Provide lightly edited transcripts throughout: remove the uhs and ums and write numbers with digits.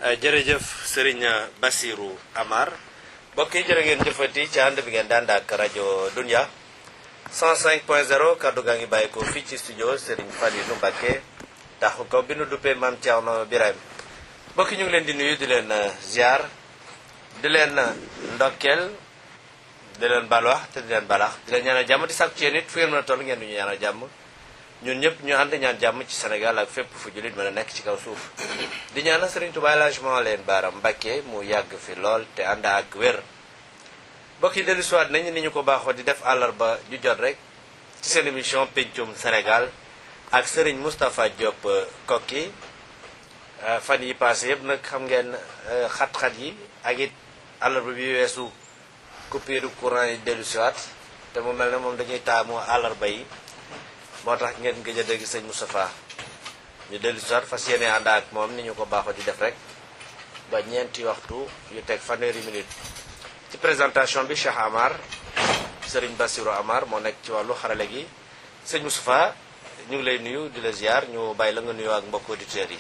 jërëjëf Serigne Bassirou Amar mbokk yi jërë ngeen jëfati ci ànd bi ngeen daan ak rajo Dunya 105.0 kaddu gaa ngi bàyyi ko fii ci studio Serigne Fallilou Mbacké taxu ko bi nu duppee Mame Thierno Birahim mbokk yi ñu ngi leen di nuyu di leen ziar di leen ndokkeel di leen balwax te di leen balax di leen ñaanal jàmm di sàkku ci yéen it fu ngeen mën a toll ngeen duñu ñaanal jàmm ñun ñëpp ñu ànd ñaan jàmm ci Sénégal ak fépp fu jullit mën a nekk ci kaw suuf di ñaanal Serigne Touba lagement leen baaram Mbacké mu yàgg fi lool te ànd ak wér mbokk yi dellu siwaat nañu ni ñu ko baaxoo di def àllarba ju jot rek ci seen émission pencum Sénégal ak Serigne Moustapha Diop Koki fan yi passé yëpp nag xam ngeen xat-xat yi ak it àllarba bi weesu coupure du courant yi dellu siwaat te mu mel ne moom dañuy taamu àllarba yi moo tax ngeen gëj a dégg sëñ Moustapha ñu dellu si waat fas yéene ànd ak moom ni ñu ko baaxoo di def rek ba ñeenti waxtu yu teg fanweeri minute ci présentation bi Cheikh Amar Serigne Bassirou Amar moo nekk ci wàllu xarale gi sëñ Moustapha ñu ngi lay nuyu di la ziar ñu bàyyi la nga nuyoo ak mbokk auditeurs yi.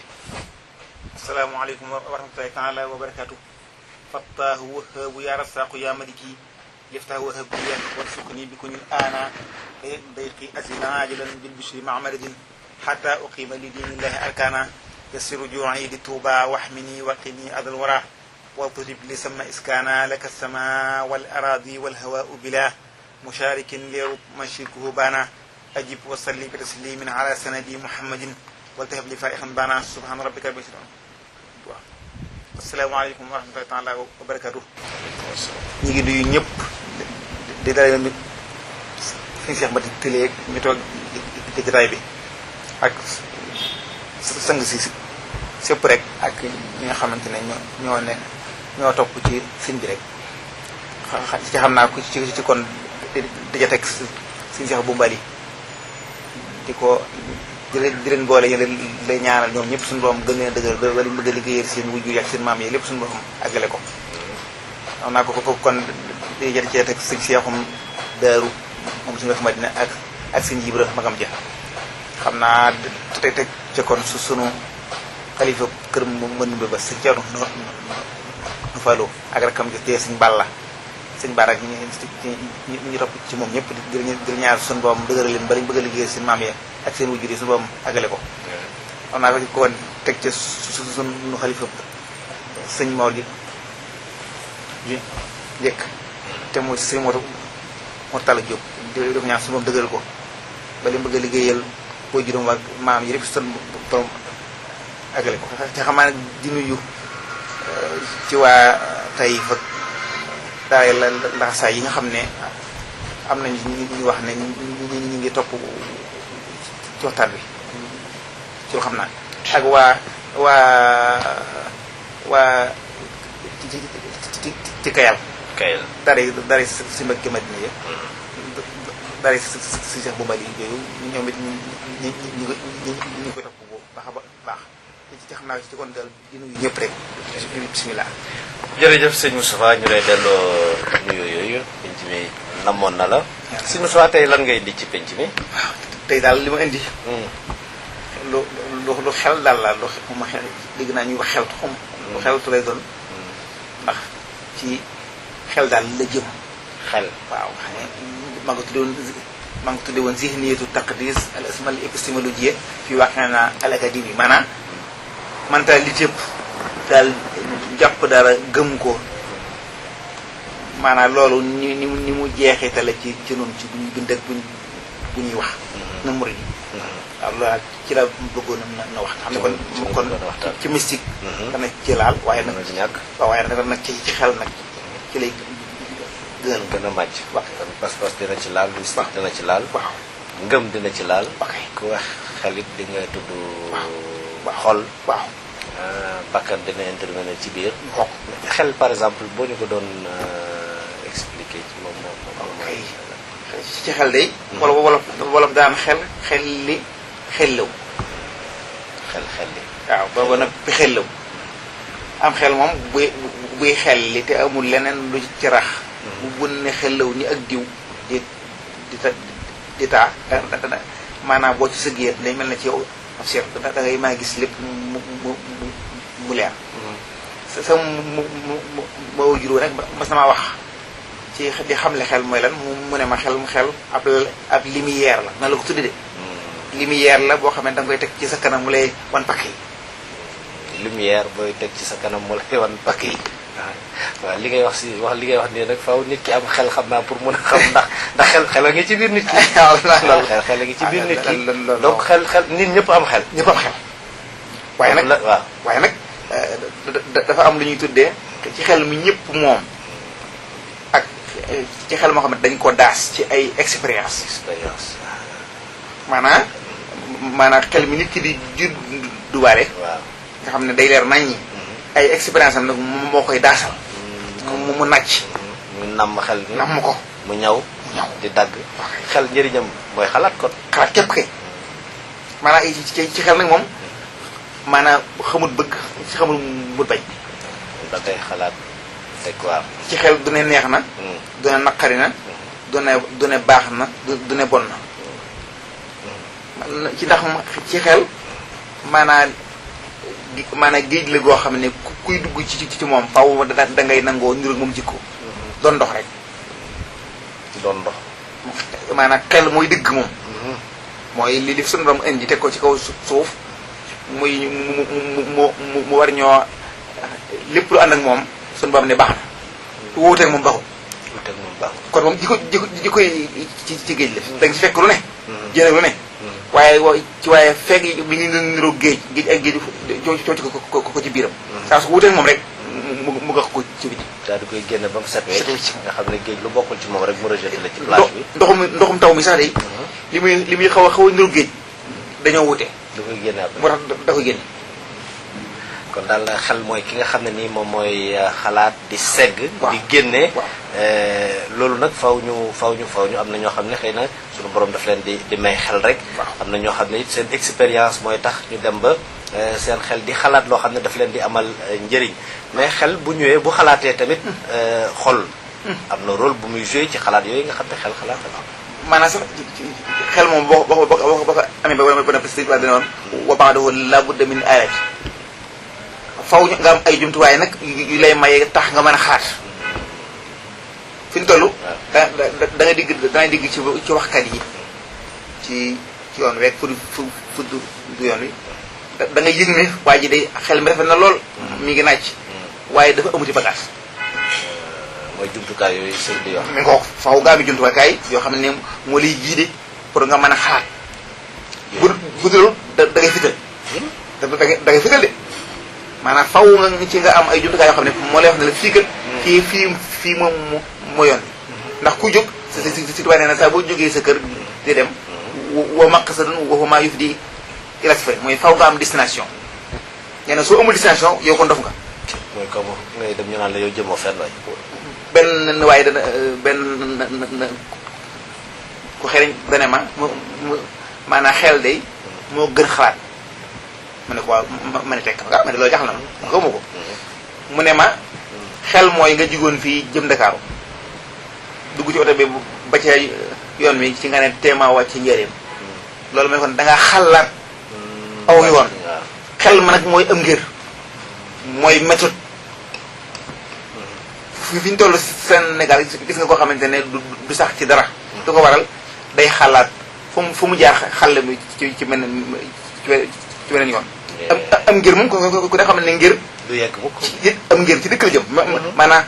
asalaamaaleykum wa rahmatulahi taala wa barakatu fattaahu wahaabu ya rasaqu ya maliki yaftahu wahabu ya warsuqni bi kunil ana ضيقي أزل عاجلا بالبشر مع مرض حتى أقيم لدين الله أركانا يسر جوعي لتوبى واحمني وقني أذى الورى واضرب لسم إسكانا لك السماء والأراضي والهواء بلا مشارك ليرب مشيكه بانا أجب وصلي بتسليم على سندي محمد والتهب لي فائحا بانا سبحان ربك رب العزة السلام عليكم ورحمة الله تعالى وبركاته ñi ngi nuyu ñëpp di dara suñu Cheikh Mati Télé ñu toog ci jotaay bi ak sang si sëpp rek ak ñi nga xamante ne ñoo topp ci sëñ bi rek ci xam naa ko ci kon dija teg suñu Cheikh bu mbali di leen boole yéen lay ñaanal ñoom ñëpp suñu borom gën leen dëgër ba li bëgg a liggéeyal seen wujju ak seen maam yi lépp suñu borom àggale ko xam naa ko kon dija cee teg sëñ Cheikhum Daaru moom suñu Madina ak sëñ Ibra magam ja xam naa teg ca kon sunu xalifa kër mu mën ba sëñ Thierno nu Fallou ak rakam ja tee sëñ Balla sëñ Bara ak ñu topp ci moom ñëpp di ñaar suñu boom dëgëral leen bari bëgg a liggéey seen maam yi ak seen wujjur yi suñu boom àggale ko xam naa ko kon teg ca sunu xalifa sëñ Mor ji njëkk te mooy sëñ moo tala Jóob di def ñaan su moom dëgëral ko ba li bëgg a liggéeyal boo juróom ak maam yi lépp si son borom àggale ko te xam naa di nuyu ci waa Taïf ak daay laxasaay yi nga xam ne am nañu ñu wax ne ñu ngi topp ci waxtaan bi ci loo xam naa ak waa ci Kayal dara si Mbacké Madina yëpp dara si Cheikh bu mbali yooyu ñoom it ñu ko topp bu baax a baax ci xam naa ci kon daal di nuyu ñëpp rek bismillah jërëjëf sëñ Moustapha ñu lay delloo nuyu yooyu penc mi namoon na la sëñ Moustapha tey lan ngay indi ci penc mi waaw tey daal li ma indi lu xel daal la lu ma xel dégg naa ñuy wax xeltu xam lu xeltu lay doon ndax ci xel daal la jëm xel waaw maa ngi tudde woon zihniyatu taqdis al asma al épistémologie fi waqina al académie maanaam mentalité daal jàpp dara gëm ko maanaam loolu ni mu jeexitale ci noonu ci bu ñu bind ak bu ñuy wax na murid yi waaw loolu ci la bëggoon na wax xam ne kon ci mystique dana ci laal waaye nag waaw waaye nag ci xel nag ci lay gën a màcc pas-pas dina ci laal mystique dina ci laal waaw ngëm dina ci laal ku wax xelit di nga tudd xol waaw bakkan dina intervenir ci biir xel par exemple boo ñu ko doon expliquer ci moom ci xel day wala daan xel li xellew xel li waaw booba nag bi xellew am xel moom buy xel li te amul leneen lu ci rax bu bun ne xellew ni ak diw di taa maanaam boo ci sëggee day mel na ci yow ab seet da ngay maa gis lépp mu leer sama ma wajur nag mas na maa wax ci di xamle xel mooy lan mu ne ma xel ab lumière la na la ko tudde de lumière la boo xam ne da nga koy teg ci sa kanam mu lay wan pakk yi. lumière booy teg ci sa kanam mu lay wan pakk yi. waaw li ngay wax nii nag faaw nit ki am xel xam naa pour mën a xam ndax xel a ngi ci biir nit ki. waaw xel a ngi ci biir nit ki donc xel nit ñëpp am xel. ñëpp am xel. waaye nag waaw waaye nag dafa am lu ñuy tuddee ci xel mi ñëpp moom ak ci xel moo xam ne dañ ko daas ci ay expérience. maanaam xel mi nit ki di judduwaale. waaw nga xam ne day leer naññi. ay expérience am nag moo koy daasal. mu nàcc. mu namm xel mi namm ko. mu ñaw di dagg. xel njëriñam mooy xalaat kon. xalaat képp kay maanaam ci xel nag moom maanaam xamul bëgg ci xamul mu bañ. da ngay xalaat c'est quoi. ci xel du ne neex na. du ne naqari na. du ne baax na du ne bon na. ci ndax ci xel maanaam géej la goo xam ne kuy dugg ci moom faaw da ngay nangoo niru moom jikko doon ndox rek. doon ndox. maanaam xel mooy dëgg moom. mooy li suñu borom indi teg ko ci kaw suuf muy mu war ñoo lépp lu ànd ak moom suñu borom ne baax na. wuuteeg moom baaxul. wuuteeg moom baaxul. kon moom jikko yi ci géej la. da nga ci fekk lu ne. jéem lu ne. waaye fekk bi ngi niroo géej ak géej cooci ko ci biiram. saa su wuuteeg moom rek mu gax ko ci biti. daal di koy génne ba mu set wecc nga xam ne géej lu bokkul ci moom rek mu rejeté la ci plage bi. ndoxum taw mi sax day li muy xaw a niroo géej dañoo wuute. da koy génne après moo tax da koy génne. kon daal xel mooy ki nga xam ne nii moom mooy xalaat di segg. di génne. loolu nag faw ñu am na ñoo xam ne xëy na suñu borom daf leen di may xel rek. am na ñoo xam ne it seen expérience mooy tax ñu dem ba seen xel di xalaat loo xam ne daf leen di amal njëriñ mais xel bu ñëwee bu xalaatee tamit xol am na rôle bu muy joué ci xalaat yooyu nga xam ne xel xalaat la. maanaam sax xel moom boo ko amee ba na président waa dina woon wa ba'dahu laa budda min ayat faw nga am ay jumtuwaay nag yu lay maye tax nga mën a xaar fi ñu toll. da nga digg ci waxkat yi ci yoon weeg fu du yoon wi da nga yëg ne waa ji day xel mi rafet na lool. mi ngi naaj waaye dafa amuti bagage. mooy jumtukaay yooyu sëñ bi wax. mi ngi ko faaw nga am jumtuwaay yoo xam ne moo lay guider pour nga mën a xaar. bu dul da ngay fital. da ngay fital de. maanaam faw nga ci nga am ay jumtukaay yoo xam ne moo lay wax ne la fii kat fii moom moo yoon ndax ku jóg si tubaab nee na saa boo jógee sa kër di dem wa maqsadun wa ma yufdi ila safar mooy faw nga am destination nee na soo amul destination yow kon dof nga. mooy comme ngay dem ñu naan la yow jëmoo fenn waay. benn waaye benn ku xereñ dane ma maanaam xel day moo gën xalaat. ma ne ko waaw ma ne tekk ma ne loolu jaxal na ma xaw ma ko mu ne ma xel mooy nga jigoon fii jëm Ndakaaru dugg ci oto bi ba ca yoon wi ci nga ne teema wàcc ci njëriñ loolu mooy kon da ngaa xalaat aw yoon xel ma nag mooy am ngir mooy méthode fi ñu toll Sénégal gis nga koo xamante ne du sax ci dara du ko waral day xalaat fu mu jaar xale mi ci mel ci beneen yoon am ngir moom ku ne xam ne ngir du yegg mukk am ngir ci dëkk la jëm maanaam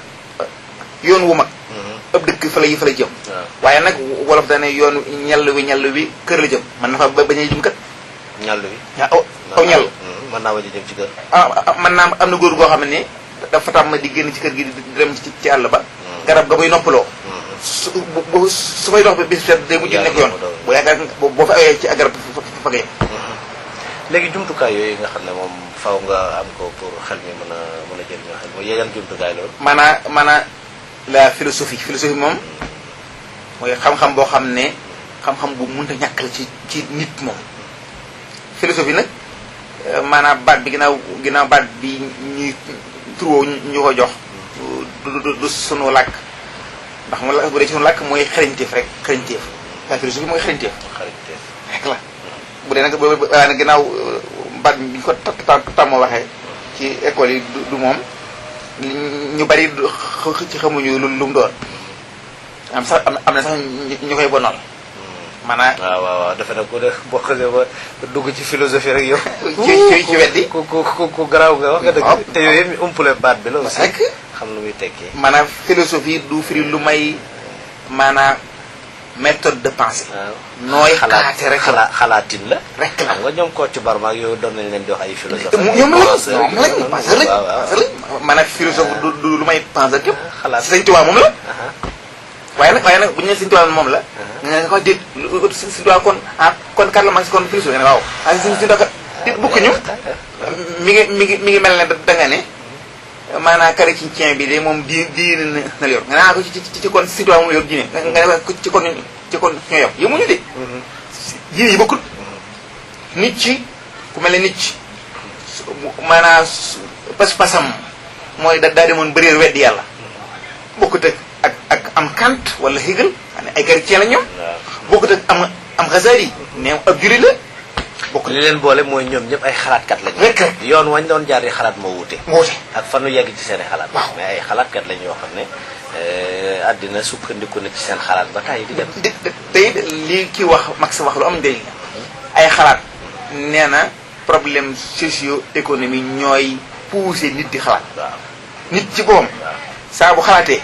yoon wu mag ab dëkk fa la jëm waaye nag wolof dane yoon ñall wi kër la jëm man na fa bañ a jëm kat ñall wi aw ñall mën naa bañ a jëm ci kër man naa am na góor goo xam ne dafa tàmm di génn ci kër gi di dem ci àll ba garab ga muy noppaloo su fay dox ba bis set day mujj nekk yoon boo yaakaar boo fa awee ci garab fa nga yem léegi jumtukaay yooyu nga xam ne moom faw nga am ko pour xel mi mën a jëriñoo xel mooy yan jumtukaay loolu. maanaam la philosophie moom mooy xam-xam boo xam ne xam-xam bu mënta ñàkk la ci nit moom. philosophie nag maanaam baat bi ginnaaw baat bi ñuy turoo ñu ko jox du sunu làkk ndax mu bu dee sunu làkk mooy xarañteef rek xarañteef la philosophie mooy xarañteef rek la. bu dee nag ginnaaw baat bi ñu ko tàmmoo waxee ci école yi du moom ñu bari ci xamuñu lu mu doon am sax am na sax ñu koy bonal maanaam waaw defe na ko de boo xasee ba dugg ci philosophie rek yow ci weddi ku garaaw nga wax nga dëgg te yooyu yëpp umpule baat bi la aussi rek xam lu muy tekki maanaam philosophie du firi lu may maanaam méthode de pensée nooy xalaate rek xalaatin la rek la xam nga ñoom Kocc Barma ak yow doon nañ leen di wax ay philosophe ñoom lañ penseur lañ maanaam philosophe du lu may penseur képp xalaat Sëñ Tuubaa moom la waaye nag bu ñu nee Sëñ Tuubaa moom la nga ko dégg Sëñ Tuubaa kon Karl Marx kon philosophe nga ne waaw Sëñ Tuubaa dit bukkuñu mi ngi mel ne da nga ne maanaam chrétien bi de moom diine na yor nga naa ko ci kon Sëñ Tuubaa moom yor diine nga ne ci kon ñoo yem yemuñu de diine yi bokkul nit ci ku mel ne nit ci maanaam pas-pasam mooy daa demoon bëréer weddi yàlla bokkut ak am Kant wala Hegel ay chrétien la ñoom bokkut ak am Ghazali ne ab jullit la bokk li leen boole mooy ñoom ñëpp ay xalaatkat lañu rek yoon wañ doon jaar di xalaat moo wute ak fanu yegg ci seen i xalaat mais ay xalaatkat lañ yoo xam ne àddina sukkandiku na ci seen xalaat ba tey di dem tey lii kii wax Marx wax lu am njëriñ ay xalaat nee na problème socio-économie ñooy pousser nit di xalaat nit ci boppam saa bu xalaatee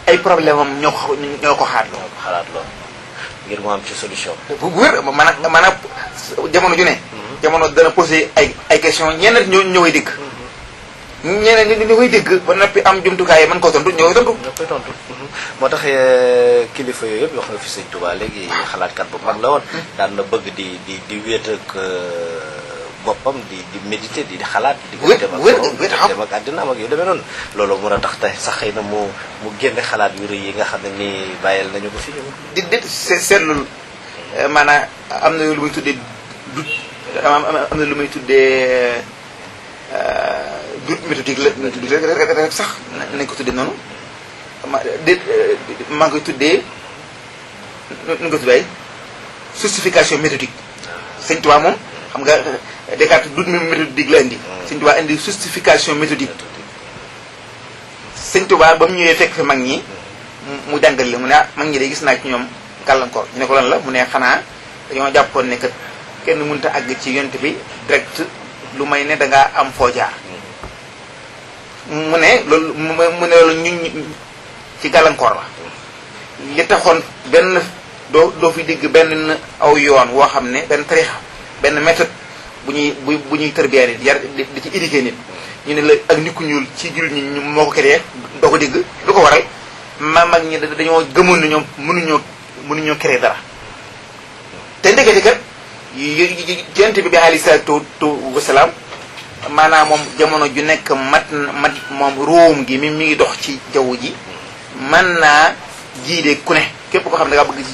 ay problème am ñoo ko xalaat loolu ngir mu am ci solution bu wér maanaam jamono ju ne jamono dana posé ay question ñeneen ñoo koy dégg ñeneen ñi koy dégg ba noppi am jumtukaay yi mën koo tontu ñoo koy tontu moo tax kilifa yooyu yëpp wax nga fi Sëñ Tuubaa léegi xalaatkat bu mag la woon daan na bëgg di wéet ak boppam di méditer di xalaat di dem ak àddina am ak yu demee noonu loolu mën a tax tey sax xëy na mu génne xalaat yu rëy yi nga xam ne nii bàyyil nañu ko fi di seetlul maanaam am na lu muy tuddee am na lu muy tuddee doute méthodique la rek sax nañ ko tuddee noonu maa ngi koy tuddee nu nga tuddee justification méthodique Sëñ Tuubaa moom xam nga Descartes doute méthodique la indi Sëñ Tuubaa indi justification méthodique Sëñ Tuubaa ba mu ñëwee fekk fi mag ñi mu jàngal li mu ne mag ñi de gis naa ci ñoom gàllankoor ñu ne ko lan la mu ne xanaa dañoo jàppoon ne kat kenn mënut a àgg ci yonent bi direct lu may ne dangaa am foo jaar mu ne loolu ñu ci gàllankoor la li taxoon benn doo fi digg benn aw yoon woo xam ne benn tarixa benn méthode bu ñuy tërbiya nit yar di ci éduquer nit ñu ne la ak nit ku ñuul ci jullit ñi moo ko créé doo ko digg lu ko waral mag ñi dañoo gëmoon ne ñoom mënuñoo créé dara te ndekete kat yonent bi alayhi salaatu wasalaam maanaam moom jamono ju nekk mat moom róom gi mi ngi dox ci jaww ji mën naa jiide ku ne képp koo xam ne da nga bëgg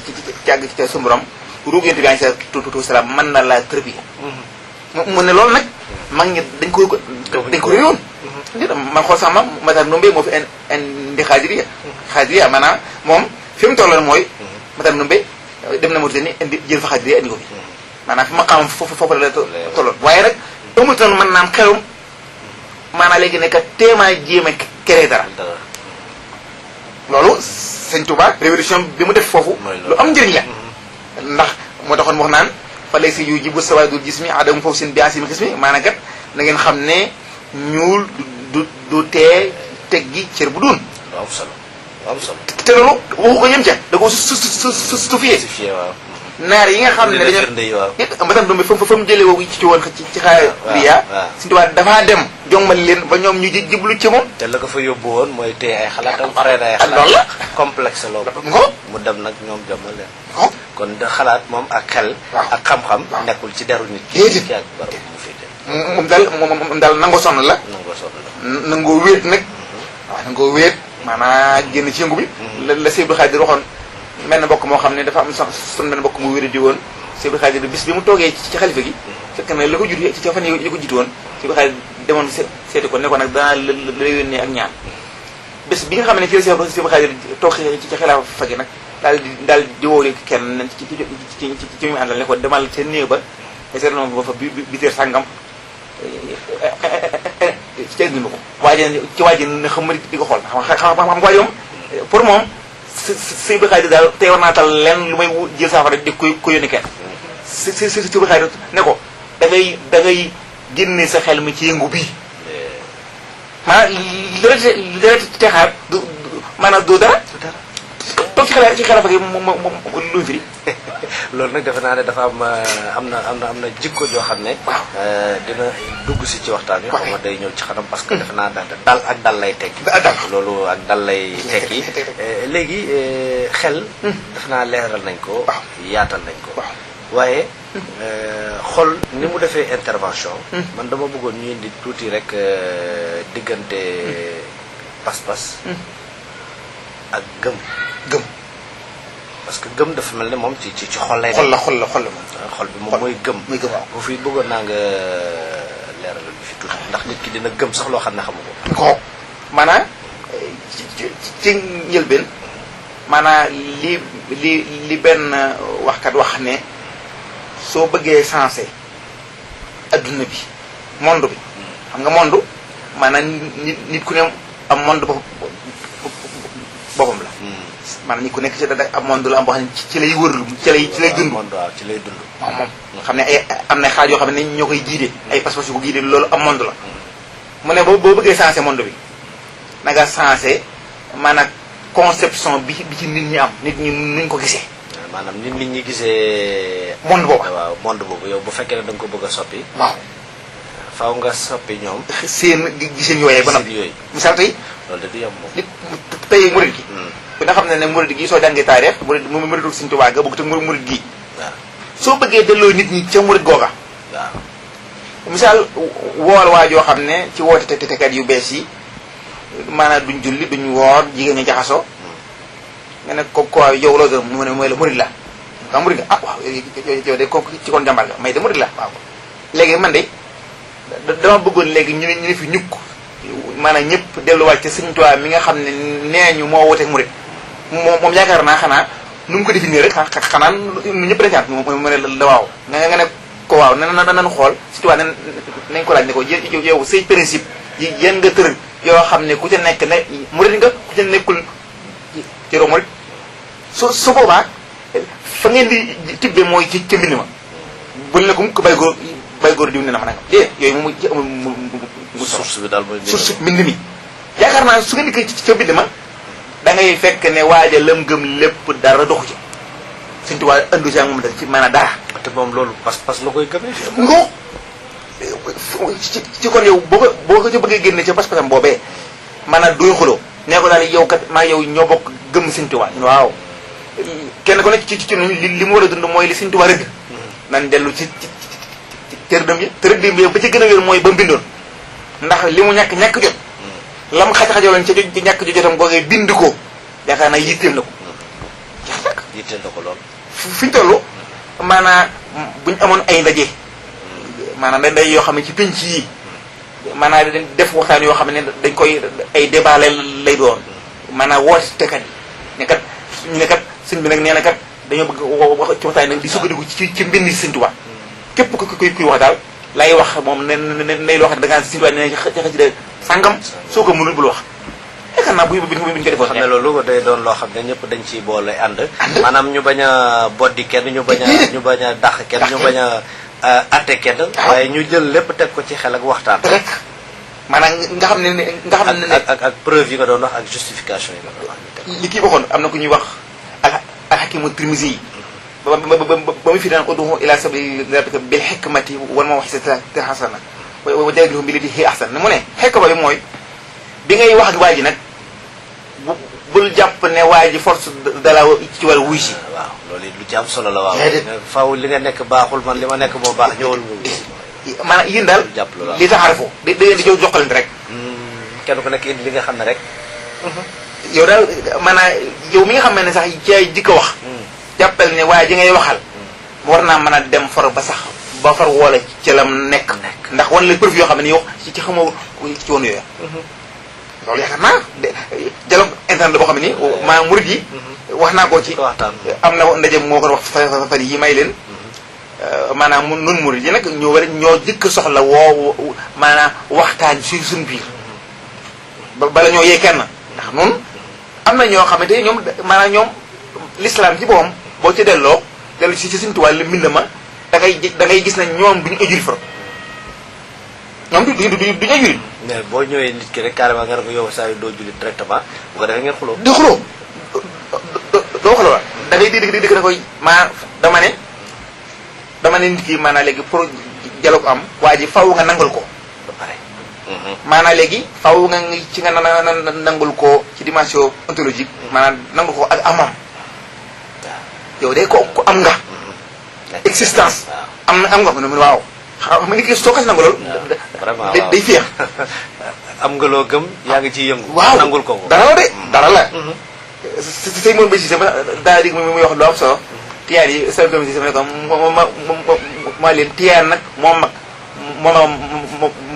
ci àgg ci sa borom ruug yonent bi alayhi salaatu wasalaam mën na laa tërbiya mu ne loolu nag mag ñi dañ ko réewoon man xool sax ma Matar Ndoumbe moo fi indi xaadiriya maanaam moom fi mu tolloon mooy Matar Ndoumbe dem na Mauritanie indi jël fa xaadiriya indi ko fi maanaam fi ma xam foofu la tolloon waaye nag amul tan mën naam xelum maanaam léegi nekk téemaa jéem a créé dara loolu Sëñ Tuubaa révolution bi mu def foofu lu am njëriñ la ndax moo taxoon wax naan fa lay si yu jibu sawaadul gis mi adamu foofu seen biansimi xis mi maanaam kat na ngeen xam ne ñuul du tee teg gi cër bu doon am solo te loolu waxu ko yëm ca da ko justifié naar yi nga xam ne dañoo Matar Ndoumbe fa mu jëlee woowu ci woon ci xaariya Sëñ Tuubaa dafaa dem jommal leen ba ñoom ñu jiblu ci moom te la ko fa yóbbu woon mooy téye ay xalaatam xaree ay xalaat loolu la complexe loolu mu dem nag ñoom jommal leen kon da xalaat moom ak xel ak xam-xam nekkul ci deru nit ki ak barab mu féete moom daal nangoo sonn la nangoo wéet nag waaw nangoo wéet maanaam génn ci yëngu bi la Sëñ Abdou Khadir waxoon mel na mbokk moo xam ne dafa am sax sun benn mbokk mu wéra di woon Sëñ Abdou Khadir bis bi mu toogee ci xalifa gi fekk na la ko jut ci fan yi ko jiitu woon Sëñ Abdou Khadir demoon seeti ko ne ko nag danaa la yónnee ak ñaan bés bi nga xam ne fii la Sëñ Abdou Khadir toog ci xilaafa gi nag daal di woo kenn ci mu àndal ne ko demal seen néew ba seet noonu ba fa bi teer sàngam ci teel ñu ko waaye ci waa ji ne xam di ko xool xam nga waa yoom pour moom sëñ bi xaay daal tey war naa tal leen lu may jël saafara di ko yónni kenn si bi xaay ne ko da ngay génne sa xel mi ci yëngu bii maanaam li la texaar du maanaam du dara toog ci xelafa gi moom luy firi loolu nag defe naa ne dafa am na jikko joo xam ne dina dugg si ci waxtaan wi xaw ma day ñëw ci xanam parce que defe naa dal ak dal lay tekki loolu ak dal lay tekki léegi xel defe naa leeral nañ ko yaatal nañ ko waaye xol ni mu defee intervention man dama bëggoon ñu indi tuuti rek diggante pas-pas ak gëm parce que gëm dafa mel ne moom ci xol lay xol la moom xol bi moom mooy gëm bu fi bëggoon naa nga leeral bi fi tuuti ndax nit ki dina gëm sax loo xam ne xamu ko maanaam ci njëlbeen maanaam li benn waxkat wax ne soo bëggee sensé adduna bi monde bi xam nga monde maanaam nit ku ne am monde boppam la maanaam nit ku nekk ci da am monde la am boo xam ne ci lay wërlu ci lay dund moom xam ne am na xaaj yoo xam ne ñoo koy giide ay pas-pas yu ko giide loolu am monde la mu ne boo bëggee sensé monde bi na nga sensé maanaam conception bi ci nit ñi am nit ñi nuñ ko gisee maanaam nit ñi gisee monde boobu waaw monde boobu yow bu fekkee ne da nga ko bëgg a soppi waaw faaw nga soppi ñoom seen giseen yooyee ba noppi yooyu misaal tey loolu da di yomb moom nit tey murid gi ku nga xam ne murid gi soo jàngee taarix muridu Sëñ Tuubaa ga bëgg te murid gi waaw soo bëggee delloo nit ñi ca murid googa waaw misaal wool waa joo xam ne ci woote tekat yu bees yi maanaam duñ julli duñ woor jigéen ñi jaxasoo nga ne ko quoi yow loo gërëm mu ne mooy la murid la waaw murid nga waaw yow de kooku ci kon jàmbaar nga may de murid la waaw léegi man de dama bëggoon léegi ñu ne fi ñukk maanaam ñëpp delluwaat ci Sëñ Tuubaa mi nga xam ne nee ñu moo wooteeg murid moom yaakaar naa xanaa nu mu ko définir rek xanaa nu ñëpp dañu mu ne la waaw nga ne ko waaw nan xool Sëñ Tuubaa nañ ko laaj ne ko yow say principe yi yéen nga tëral yoo xam ne ku ca nekk ne murid nga ku ca nekkul ci roo murid su boobaa fa ngeen di tibbe mooy ci ca mbind ma bul ne ko ko bay góor diw ne na ma nanga yooyu moom ci amul source bi daal mooy source mbind mi yaakaar naa su ngeen di ca mbind ma da ngay fekk ne waaja lam gëm lépp dara doxu ci Sëñ Tuubaa andu ci ak moom da ci maanaam dara te moom loolu pas-pas la koy gëmee ngo ci kon yow boo ko ca bëggee génne ca pas-pasam boobee maanaam duy xuloo nee ko daal yow kat maa yow ñoo bokk gëm Sëñ Tuubaa waaw kenn ko nekk ci li mu war a dund mooy li Sëñ Tuubaa rëdd nan dellu ci tërdëm yi tërdëm yi ba ca gën a wér mooy ba mbindoon ndax li mu ñàkk jot lam xaj-xajaloon ca ci ñàkk jotam googee bind ko yaakaar naa yitteel na ko yitteel na ko lool fi ñu toll maanaam buñ amoon ay ndaje maanaam day yoo xam ne ci penc yi maanaam def waxtaan yoo xam ne dañ koy ay débat lay doon maanaam woote tekat yi ne kat ñu ne kat sëñ bi nag nee na kat dañoo bëgg wax ci waxtaan nag di sukkandiku ci mbind Sëñ Tuubaa képp kuy wax daal lay wax moom ne loo xam ne da ngaa Sëñ Tuubaa ne ci xasida sàngam soo ko mënul bul wax yaakaar naa buñ ko defoon xam ne loolu day doon loo xam ne ñëpp dañ ciy boole ànd maanaam ñu bañ a boddi kenn ñu bañ a dàq kenn ñu bañ a atte kenn waaye ñu jël lépp teg ko ci xel ak waxtaan rek maanaam nga xam ne ak preuve yi nga doon wax ak justification yi nga doon wax li kii waxoon am na ku ñuy wax al-Hakimu Tirmisi yi ba mu fi daan ud'u ila sabili rabbika bil hikmati wal maw'izati hasana wa jaadilhum billatii hiya ahsan mu ne xikma bi mooy bi ngay wax ak waa ji nag bul jàpp ne waa ji force de la ci war a wuy si waaw loolu lu ci am solo la waaw faaw li nga nekk baaxul man li ma nekk moo baax ñëwal maanaam yéen daal li taxarafoo da ngeen di jokkalante rek kenn ku nekk indi li nga xam ne rek yow daal maanaam yow mi nga xam ne sax ci ay jikko wax jàppal ne waaye ji ngay waxal war naa mën a dem far ba sax ba far woola ci lam nekk ndax wan la preuve yoo xam ne yow ci xamoo ci woon yooyu loolu yaakaar naa dialogue interne boo xam ne ni maa murid yi wax naa ko ci am na ndaje moo ko wax fan yi may leen maanaam nun murid yi nag ñoo jëkk soxla woo maanaam waxtaan suñ biir bala ñoo yee kenn ndax noonu am na ñoo xamante ñoom maanaam ñoom l'islam ci boppam boo ci dellu ci Sëriñ Tuubaa li mbind ma da ngay gis ne ñoom duñu ay jullit fa ñoom duñu ay jullit. mais boo ñëwee nit ki rek carrément nga ne ko yow saa yu doo jullit directement bu ko defee ngeen xuloo. di xuloo doo xuloo la da ngay dégg ne koy dama ne nit ki maanaam léegi pour dialogue am waa ji faaw nga nangal ko ba pare. maanaam léegi faaw nga ci nga nangul ko ci dimension ontologique maanaam nangul ko ak amam yow de ko am nga existence am nga mu ne waaw xam nga nit ki soo ko nangu loolu vraiment day féex am nga loo gëm yaa ngi ciy yëngu waaw nangul ko dara la de dara la say moon ba si sama daa dig muy wax lu am solo tiyaan yi sa gëm si sama ne ko maa leen tiyaan nag moo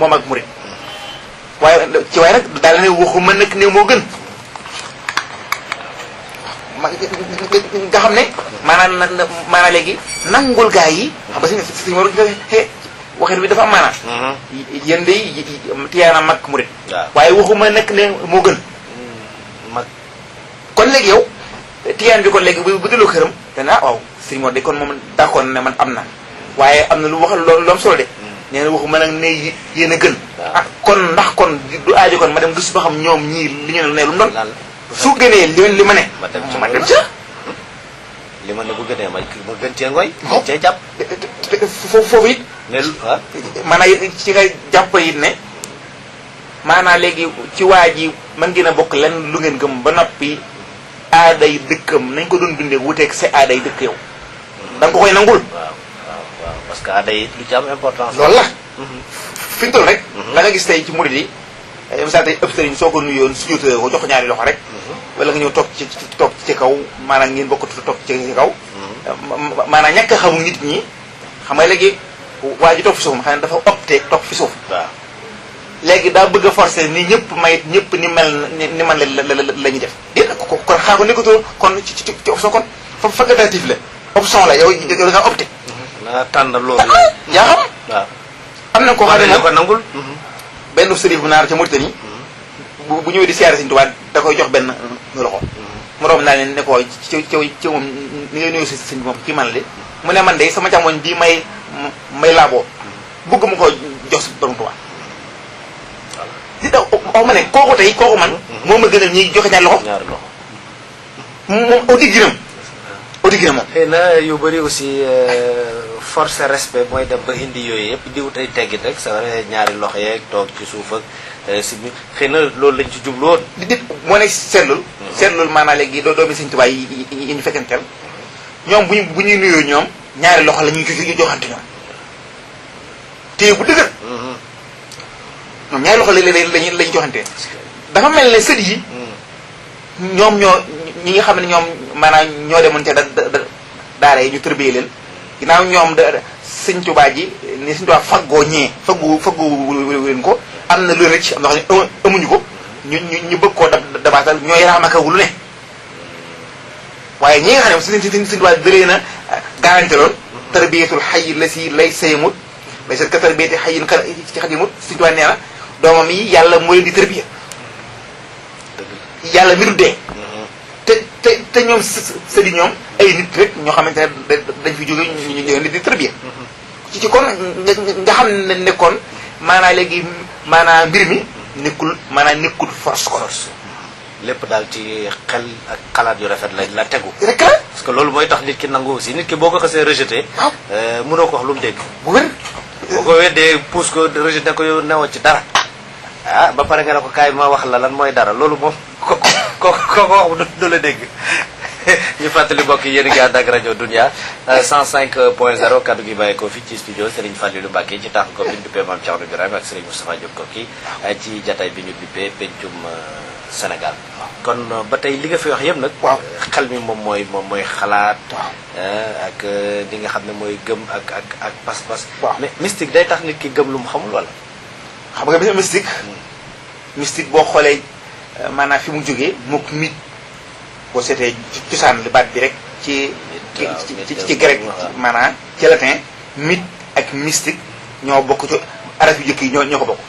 mag murit waaye nag daal ne waxuma nag ne moo gën nga xam ne maanaam léegi nangul gaa yi xam nga si war waxin bi dafa am maanaam yéen de tiyaana mag murit waaye waxuma nag ne moo gën mag kon léegi yow tiyaan bi kon léegi bu delloo këram dana waaw sëñ Mor de kon moom d'accord ne man am na waaye am na lu wax lu am solo de nee na waxuma nag ne yéen a gën kon ndax kon du aajo kon ma dem gis ba xam ñoom ñii li ñu ne lu mu doon su gënee li ma ne ma dem ca li ma ne bu gënee ma gën cee ngoy gën cee jàpp foofu it ne maanaam ci nga jàpp it ne maanaam léegi ci waa ji mën ngeen a bokk lenn lu ngeen gëm ba noppi aaday dëkkam nañ ko doon dundee wuteeg sa aaday dëkk yow da nga ko koy nangul waaw parce que aaday lu ci am importance loolu la fi ñu toll rek la nga gis tey ci murid yi misaal tey ëpp sëriñ soo ko nuyoon sujjóotee ko jox ko ñaari loxo rek wala nga ñëw toog ci kaw maanaam ngeen bokk toog ci kaw maanaam ñàkk a xamul nit ñi xam nga léegi waa ji toog fi suuf ma xam ne dafa opté toog fi suuf waaw léegi daa bëgg a forcé ni ñëpp ni mel ni man la ñuy def déet kon xaa ko nekkatoo kon ci option kon facultatif la option la yow da nga opté na tànn loolu yaa xam waaw am na ko xam ne ko nangul benn sërif bu naar ca Mauritanie bu ñëwee di siyaare Sëriñ Tuubaa da koy jox benn loxo moroom naa leen ne ko ci moom ni ngay nuyu si sëñ moom kii man la de mu ne man de sama càmmoñ bii may laaboo bëgg mu ko jox si borom Tuubaa di daw wax ma ne kooku tey kooku man moom ma gënal ñi joxe ñaari loxo moom audi ginam moom xëy na yu bëri aussi force respect mooy dem ba indi yooyu yëpp di wut ay teggit rek sa ñaari loxo yeeg toog ci suuf ak si bi xëy na loolu lañ ci jubloon di moo ne seetlul maanaam léegi doomi Sëriñ Tuubaa yi ñu fekkenteel ñoom bu ñuy nuyoo ñoom ñaari loxo la ñuy joxante ñoom téye bu dëgër ñoom ñaari loxo lañu joxante dafa mel ne sët yi ñoom ñi nga xam ne ñoom maanaam ñoo demoon ca daara yi ñu tërbiyee leen ginnaaw ñoom Sëriñ Tuubaa ji ni Sëriñ Tuubaa faggoo faggu leen ko am na lu rëcc am na xam ne amuñu ko ñu bëgg koo dabaatal ñooy raamakawu lu ne waaye ñi nga xam ne Sëriñ Tuubaa dalee na garanti lool tarbiyatul xay la si lay sayamut lay sa ka tarbiyati xayin ci xadimut Sëriñ Tuubaa nee na doomam yi yàlla moo leen di tarbiya yàlla mbiru dee te ñoom sëdi ñoom ay nit rek ñoo xamante ne dañ fi jóge ñu leen di tarbiya ci kon nga xam ne nekkoon maanaam léegi maanaam mbir mi nekkul force lépp daal ci xel ak xalaat yu rafet la tegu rek la parce que loolu mooy tax nit ki nangu aussi nit ki boo ko xasee rejeté mënoo ko wax lu mu dégg bu wér boo ko weddee pousse ko rejeté ko yow newoo ci dara ba pare nga ne ko kaay ma wax la lan mooy dara loolu moom ko wax du la dégg ñu fàttali mbokk yi yéen a ngi ànd ak rajo Dunia 105.0 kaddu gi bàyyi ko fii ci studio Serigne Fallilou Mbacké ci tax ko bi ñu duppee Mame Thiarno Birahim ak Serigne Moustapha Diop Koki ci jataay bi ñu duppee pencum Sénégal kon ba tey li nga fi wax yëpp nag xel mi moom mooy xalaat ak li nga xam ne mooy gëm ak pas-pas mais mystique day tax nit ki gëm lu mu xamul wala xam nga mystique boo xoolee maanaam fi mu jógee mook mit boo seetee cosaan li baat bi rek ci grec maanaam ci latin mythe ak mystique ñoo bokk ci araf yu jëkk yi ñoo ko bokk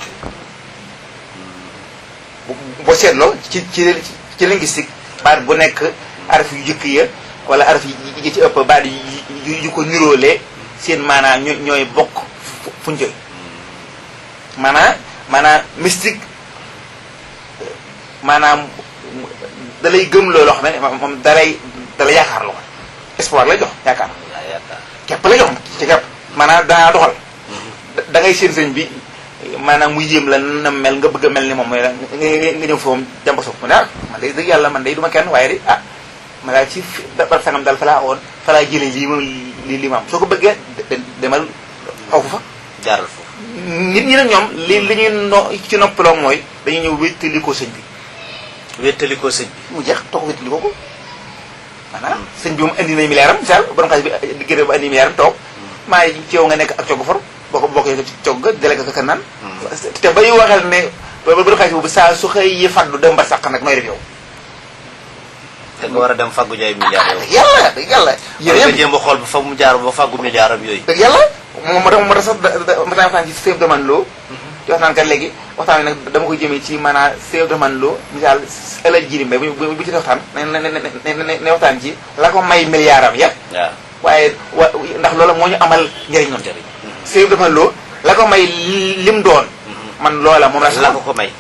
boo seetloo ci linguistique baat bu nekk araf yu jëkk ya wala araf yi ci ëpp baat yu ko niróolee seen maanaam ñooy bokk fuñ jóge maanaam mystique maanaam da lay gëm loolu xam ne moom da lay yaakaar loo espoir lay jox yaakaar képp lay jox ci képp maanaam danaa doxal da ngay seen sëñ bi maanaam muy yéem la na mel nga bëgg a mel ni moom mooy la nga ñëw foofu jàmba suuf mu ne man day dëgg yàlla man day duma kenn waaye de ma daal ci barab sangam daal fa laa woon fa laa jëlee lii ma am soo ko bëggee demal aw fa jaaral foofu nit ñi nag ñoom li ñuy ci noppaloo mooy dañuy ñëw wéttalikoo sëñ bi wéttalikoo sëñ bi mu jeex toog wéttalikoo ko maanaam sëñ bi moom indi na milliard am misaal borom xaalis bi gërëm ba indi milliard am toog maa ngi ci yow nga nekk ak cogg for boo ko bokkee ci cogg ga délégué ko naan te ba ñu waxal ne borom xaalis boobu saa su xëy yi faddu dem ba sàq nag nooy def yow te nga war a dem faggu jaay milliard yow dëgg yàlla yéen nga jéem a xool ba fa mu jaar ba faggu milliard am yooyu dëgg yàlla moo tax sax ma taa waxtaan ci Sèye Abdourahmane Lo ci waxtaan kat léegi waxtaan wi nag dama koy jëmee ci maanaam Sèye Abdourahmane Lo misaal ëllëg jiri mbay bu ci waxtaan ne waxtaan ci la ko may milliard am ya waaye ndax loolu moo ñu amal njëriñ noonu Sèye Abdourahmane Lo la ko may lim doon man loola moom la ko may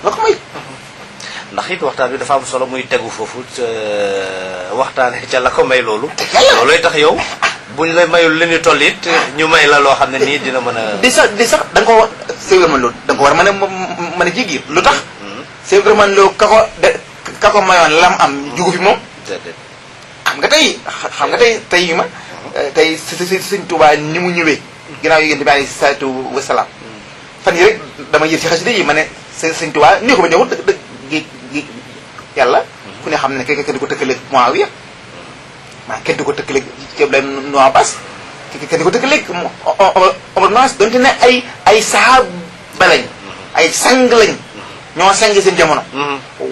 ndax it waxtaan bi dafa am solo muy tegu foofu waxtaane ca la ko may loolu loolooy tax yow buñ la mayul li ñu toll it ñu may la loo xam ne nii dina mën a di sax da nga ko Sèye Abdourahmane Lo da nga ko war mën a jéggi lu tax Sèye Abdourahmane Lo ka ko mayoon lam am jugu fi moom xam nga tey ma tey sëñ Tuubaa ni mu ñëwee ginnaaw yi yéen bi alayhi salaatu wasalaam fan yi rek dama yër ci xasida yi ma ne sëñ Tuubaa nii ko ba ñëwul dëgg yàlla ku ne xam ne kenn di ko tëkkaleeg Muawiya maa kenn di ko tëkkaleeg ceeb lay no Abbas kenn di ko tëkkaleeg Omar Noas donte ne ay saaba lañ ay sang lañ ñoo sang seen jamono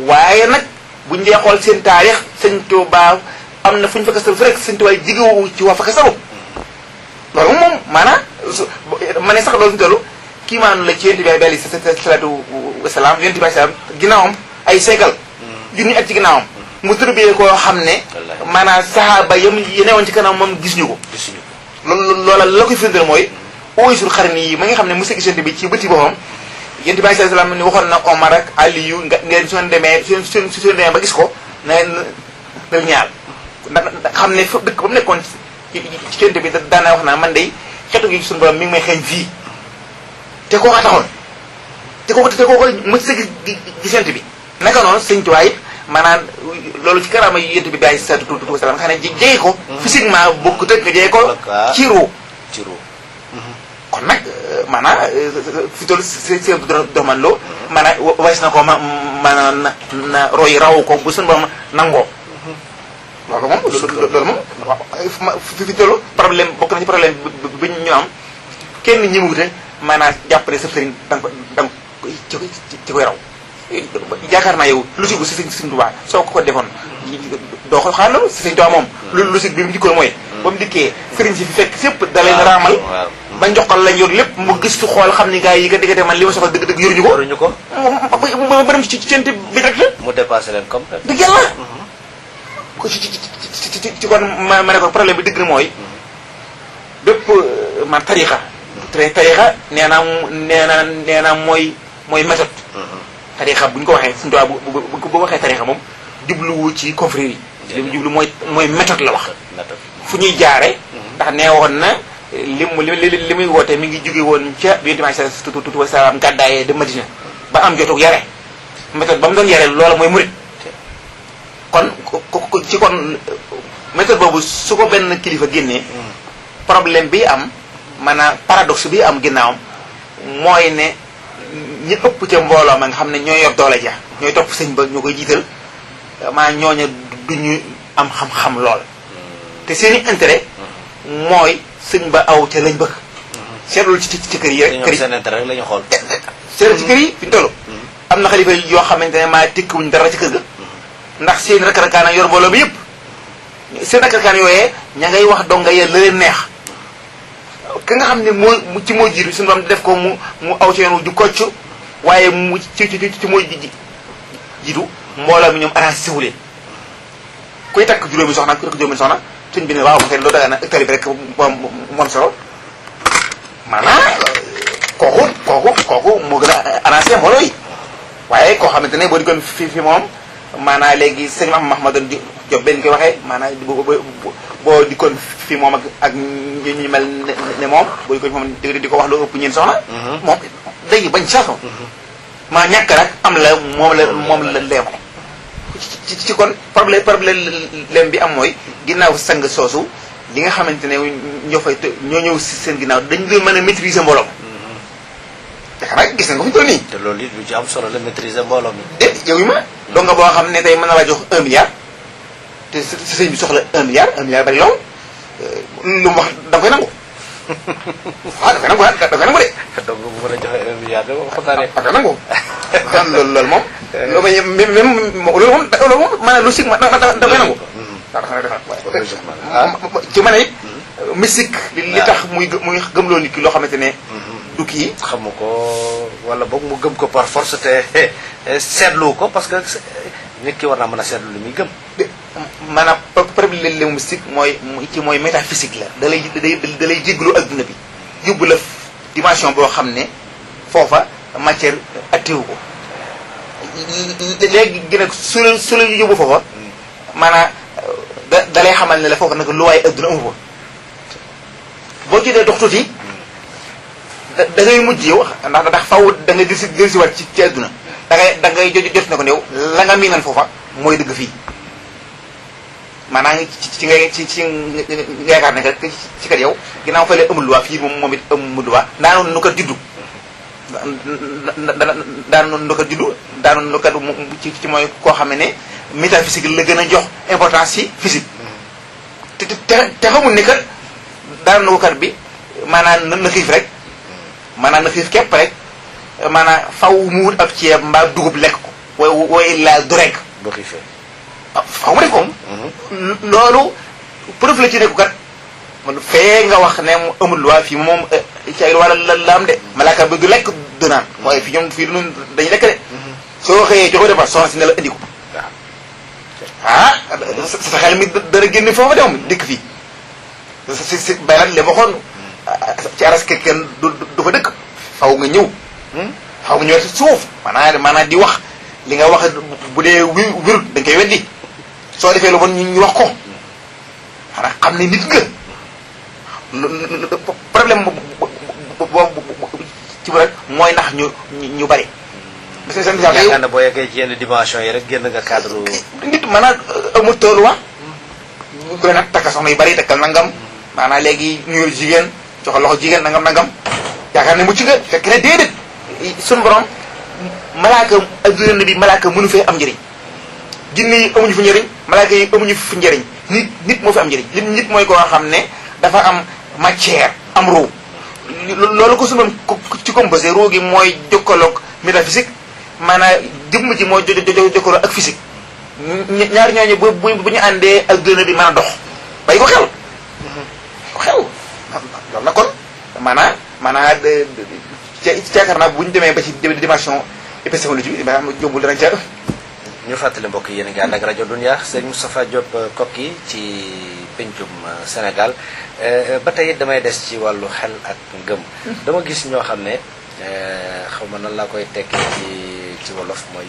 waaye nag buñ dee xool seen taarix sëñ Tuubaa am na fu ñu fa kastalu fi rek sëñ Tuubaa jigewu ci waa fa kastalu loolu moom maanaam ma ne sax loolu ñu toll kii maanu la ci yonent bi alayhi salaatu wasalaam yonent bi alayhi salaam ginnaawam ay seegal junni at ci ginnaawam mu tërbiyee koo xam ne maanaam sahaaba yam yenewoon ci kanam moom gis ñu ko loola la koy firndeel mooy Uwaysul Qarni yi ma nga xam ne mos a gis yonent bi ci bëti boppam yonent bi alayhi salaam ni waxoon na Omar ak Aliyu nga ngeen suñu demee suñu demee ba gis ko na ñaar ndax xam ne fa dëkk ba mu nekkoon ci yonent bi daana wax naa man day xeetu gi suñu borom mi ngi may xeeñ fii te koo ko taxoon te koo ko mos a gis yonent bi naka noonu sëñ Tuubaa it maanaam loolu ci karaama yi yonent bi alayhi salaatu wasalaam nga xam ne jege ko physiquement bokkut ak nga jege ko ci ruu kon nag maanaam fi toll Sèye Abdourahmane Lo maanaam wees na ko maanaam na roy raw ko bu suñu borom nangoo loolu moom fi toll problème bokk na ci problème bi ñu am kenn ñi mu wute maanaam jàppale sa sëriñ da nga ci koy raw yaakaar naa yow logique bu si sëñ Tuubaa soo ko defoon doo ko xaar loolu si sëñ Tuubaa moom loolu logique bi mu dikkoon mooy ba mu dikkee sëriñ si fi fekk sépp da leen raamal ba njoxal lañ yor lépp mu gëstu xool xam ni gars yi diggante man li ma soxla dëgg-dëgg yoruñu ko ba dem ci cent bi rek la mu dépassé leen comme dëgg yàlla ko ci kon ma ne ko problème bi dëgg na mooy bépp man tarixa nee naa mooy méthode tarixa bu ñu ko waxee suñu tubaab bu waxee tarixa moom jubluwu ci confrérie yi li mu jublu mooy méthode la wax fu ñuy jaare ndax nee woon na li muy woote mi ngi jóge woon ca bi yonent bi sallallahu alayhi wa sallam gàddaayee de Madina ba am jotug yare méthode ba mu doon yare loola mooy murit kon méthode boobu su ko benn kilifa génnee problème bi am maanaam paradoxe bi am ginnaawam mooy ne ñi ëpp ca mbooloo ma nga xam ne ñooy yor doole ja ñooy topp sëñ ba ñoo koy jiital maa ñooña duñu am xam-xam lool te seeni intérêt mooy sëñ ba aw ca lañ bëgg seetlul ci kër yi rek kër yi seen intérêt rek la ñu xool seetlul ci kër yi fi ñu toll am na xalifa yoo xamante ne maa tekkiwuñ dara ci kër ga ndax seen rakk-rakkaan yor mbooloo bi yëpp seen rakk-rakkaan yooyee ña ngay wax donga yee la leen neex ka nga xam ne moo jiitu suñu borom def ko mu aw ci yoon ju kocc waaye mu ci mooy jiitu mbooloo mi ñoom arrangé siwu leen kuy takk juróomi soxna ku takk juróomi soxna suñ bi ne waaw ma kay loolu daga na hectare bi rek moom solo maanaam kooku moo gën a arrangé mbooloo yi waaye koo xamante ne boo di kon fi moom maanaam léegi sëñ Mahmadou Diop benn koy waxee maanaam boo di kon fi moom ak ñu mel ne moom boo di kon fi moom di ko wax lu ëpp ñeen soxna moom day bañ sax maa ñàkk nag am la moom la leemale ci kon problème bi am mooy ginnaaw sang soosu li nga xamante ne ñoo ñëw si seen ginnaaw dañ doon mën a maîtriser mbooloo yaakaar naa gis nga ko fi toll nii. te loolu it lu ci am solo la maîtriser mbooloo mi. déet yow yi ma. donc nga boo xam ne tey mën na laa jox 1 milliard te sëñ bi soxla 1 milliard bari lool lu mu wax da nga koy nangu. waaw da koy nangu de. donc bu mën a joxe 1 milliard de moom xam naa ne. da koy nangu. loolu moom. loolu moom maanaam lu sig ma da koy nangu. ci mën a it mystique li tax muy gëmloo nit ki loo xamante ne du kii xamu ko wala boog mu gëm ko par force te seetlu ko parce que nit ki war naa mën a seetlu li muy gëm maanaam problème mystique mooy métaphysique la da lay jéglu adduna bi yóbbu la dimension boo xam ne foofa matière attéwu ko léegi gi nag su la yóbbu foofa maanaam da lay xamal ne la foofu nag lu waaye adduna amu fa boo ci dee dox tuuti da ngay mujj yow ndax faw da nga dellusiwaat ci adduna da ngay jot na ko néew la nga miinan foofa mooy dëgg fii maanaam ci yaakaar ne que ci kat yow ginnaaw fa lee amul luwaa fii moom it amul luwaa daanoon nu kat juddu daanoon nu kat juddu daanoon nu kat ci mooy koo xam ne métaphysique la gën a jox importance ci physique te xamul ni kat daanoon nu kat bi maanaam na xiif rek maanaam na xiif képp rek maanaam faw mu wut ab ceeb mbaa dugub lekk ko way laa du rek boo xiifee faw mu def ko loolu preuve la ci nekku kat man fee nga wax ne mu amul loi fii moom ci ay wàlla la am de malaaka bi du lekk du naan waaye fii ñoom fii nun dañuy lekk de soo xëyee joxo defa soxna si ne la indi ko sa xel mi dana génn foofa de moom dëkk fii si bay nag li ma xoon ci aras kenn du fa dëkk faw nga ñëw xaw nga ñëwee si suuf maanaam di wax li nga wax bu dee wérut dañ koy weddi soo defee lu bon ñu wax ko xanaa xam ne nit nga problème boobu ci bu rek mooy ndax ñu bari. parce que seen yaakaar na boo yeggee ci yenn dimension yi rek génn nga cadre. nit maanaam amul tolluwaat bu leen nag takka soxna yu bari takkal nangam maanaam léegi nuyul jigéen jox loxo jigéen nangam yaakaar ne mucc nga fekk ne déedéet suñu borom malaaka adduna bi malaaka mënu fee am njëriñ jinne yi amuñu fi njëriñ malaaka yi amuñu fi njëriñ nit moo fi am njëriñ nit mooy koo xam ne dafa am matière am ruu loolu ko suñu borom ci composé ruu gi mooy jokkaloog métaphysique maanaam jëmm ji mooy jokkaloo ak physique ñaar ñooñu bu ñu àndee adduna bi mën a dox bay ko xel loolu na kon maanaam yaakaar naa bu ñu demee ba ci dimension épistémologie bi maanaam jómbul danañ ca ñu fàttali mbokk yéen a ngi ànd ak rajo Dunya sëñ Moustapha Diop Koki ci pencum Sénégal ba tey damay des ci wàllu xel ak ngëm dama gis ñoo xam ne xaw ma nan laa koy tekkee ci wolof mooy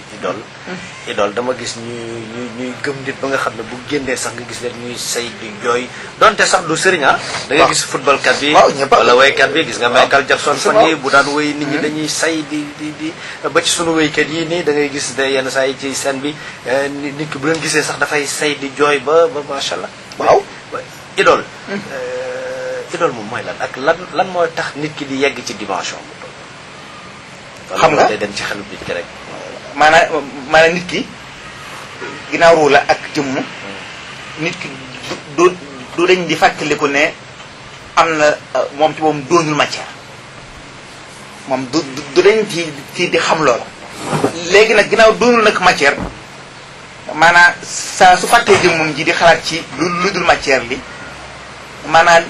idole dama gis ñuy gëm nit ba nga xam ne bu génnee sax nga gis leen ñuy say di jooy donte sax du sëriñ da nga gis football kat bi wala waykat bi gis nga Michael Jackson fan yi bu daan wéy nit ñi dañuy say di ba ci sunu wéykat yi nii da ngay gis de yenn saa yi ci scène bi nit ki bu leen gisee sax dafay say di jooy ba macha allah waaw idole moom mooy lan ak lan mooy tax nit ki di yegg ci dimension bu toll xam nga day dem ci xelu nit ki rek maanaam nit ki ginnaaw ruu la ak jëmm nit ki du dañ di fàttaliku ne am na moom ci moom doonul matière moom du dañ ci di xam loola léegi nag ginnaaw doonul nag matière maanaam saa su fàttee jëmmam ji di xalaat ci lu dul matière li maanaam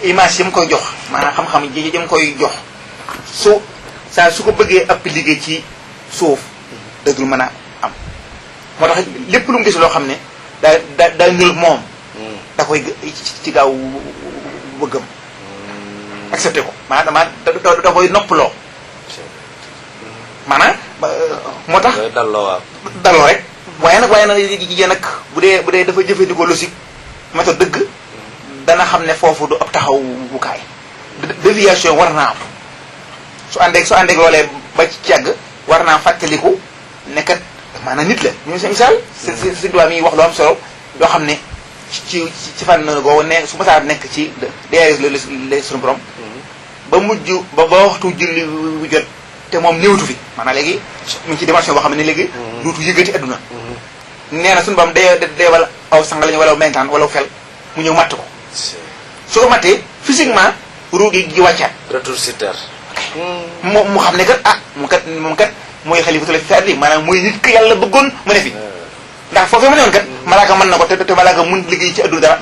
image yi mu koy jox maanaam xam-xam yi mu koy jox saa su ko bëggee appliquer ci suuf dëddul mën a am moo tax lépp lu mu gis loo xam ne daa niroog moom da koy ci gaaw bëggam accepté ko maanaam da koy noppaloo maanaam moo tax dalloo rek waaye nag yéen nag bu dee dafa jëfandikoo logique méthode dëgg dana xam ne foofu du ab taxawukaay déviation war naa am su àndeeg loolee ba ci yàgg war naa fàttaliku nekkat maanaam nit la ñu misaal Sëñ Tuubaa mi wax lu am solo yoo xam ne ci fànn googu ne su masaa nekk ci DRS la suñu borom ba mujj ba waxtu julli wu jot te moom néewtu fi maanaam léegi mu ngi ci dimension boo xam ne léegi duutu yëgati adduna nee na suñu borom deewal aw sang lañu wala mentaan wala fel mu ñëw matt ko su ko mattee physiquement ruu gi wàccaat retour sur terre mu xam ne kat moom kat mooy xalifatul fi ardi maanaam mooy nit ki yàlla bëggoon mu ne fi ndax foofee ma ne woon kat malaaka mën na ko te malaaka mun liggéey ci adduna dara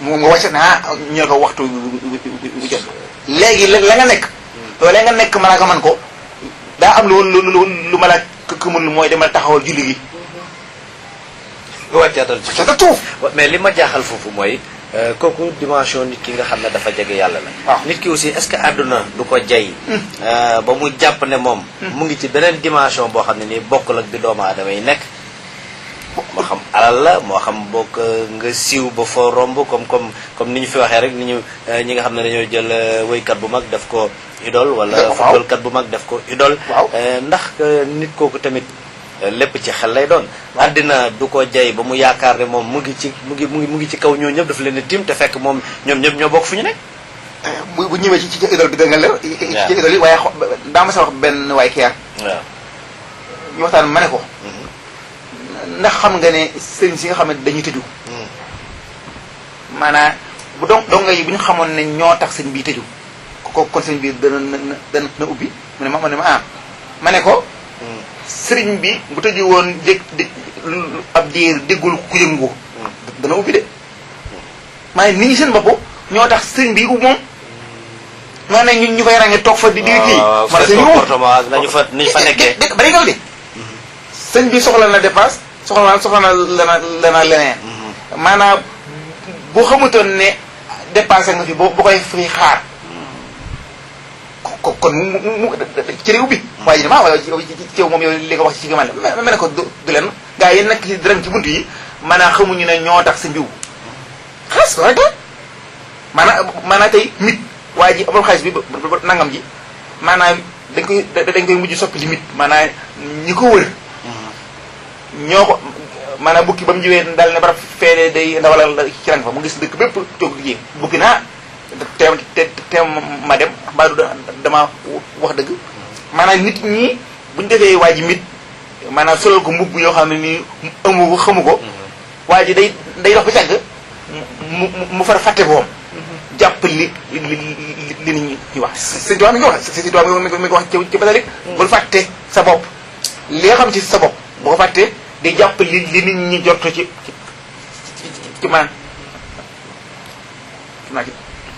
mu nga wàccat na ñu ne ko waxtu bu jot léegi la nga nekk loolee nga nekk malaaka man ko daa am lu malaaka këmul mooy demal taxawal julli gi nga wàccaatal ci sa tuuf mais li ma jaaxal foofu mooy kooku dimension nit ki nga xam ne dafa jege yàlla la waaw nit ki aussi est-ce que àdduna du ko jay ba mu jàpp ne moom mu ngi ci beneen dimension boo xam ne nii bokkul ak bi doomu aadama yi nekk moo xam alal la moo xam bokk nga siiw ba foo romb comme ni ñu fi waxee rek ni ñu ñi nga xam ne dañoo jël woykat bu mag def ko idole wala footballkat bu mag def ko idole ndax nit kooku tamit lépp ci xel lay doon àddina du ko jay ba mu yaakaar ne moom mu ngi ci kaw ñoo ñëpp daf leen di tim te fekk moom ñoom ñëpp ñoo bokk fu ñu nekk bu ñëwee ci idole bi da nga leer ci idole yi waaye daa ma sa wax benn waay kiyaar waaw ñu waxtaan ma ne ko ndax xam nga ne sëriñ si nga xam ne dañuy tëju maanaam bu donga yi bu ñu xamoon ne ñoo tax sëñ bi tëju kon sëñ bi dana ubbi mu ne ma ne ko sëriñ bi bu tëju woon ab diir déggul ku yëngu dana ubbi de maa nit ñi seen bopp ñoo tax sëriñ bi ubbi moom ñoo ne ñu fay ràññee toog fa di kii man sëñ comportement ak nañu fa nekkee bari gal de sëñ bi soxla na dépense soxla na leneen maanaam bu xamutoon ne dépense nga fi boo koy fi xaar kon mu ci réew bi waaye dama wala ci moom yow li nga wax ci gamal ma ne ko du leen gaa yi nekk ci dërëm ci buntu yi maanaam xamuñu ne ñoo tax sa mbiw xaalis rek la maanaam tey mit waa ji amul xaalis bi nangam ji maanaam dañ koy mujj soppi limite maanaam ñi ko wër ñoo ko maanaam bukki ba mu jiwee daal ne barab feede day ndawalal ci rang fa mu gis dëkk bépp toog liggéey bukki naa te ma dem mbaa du dama wax dëgg maanaam nit ñi buñu defee waa ji mit maanaam solal ko mbubb yoo xam ne nii amu ko xamu ko waa ji day dox ba càgg mu far fàtte boom jàpp li nit ñi wax sëñ Tuubaa mi ngi wax sëñ Tuubaa mi ngi wax ci basalik bul fàtte sa bopp li nga xam ci sa bopp boo ko fàtte di jàpp li nit ñi jot ci man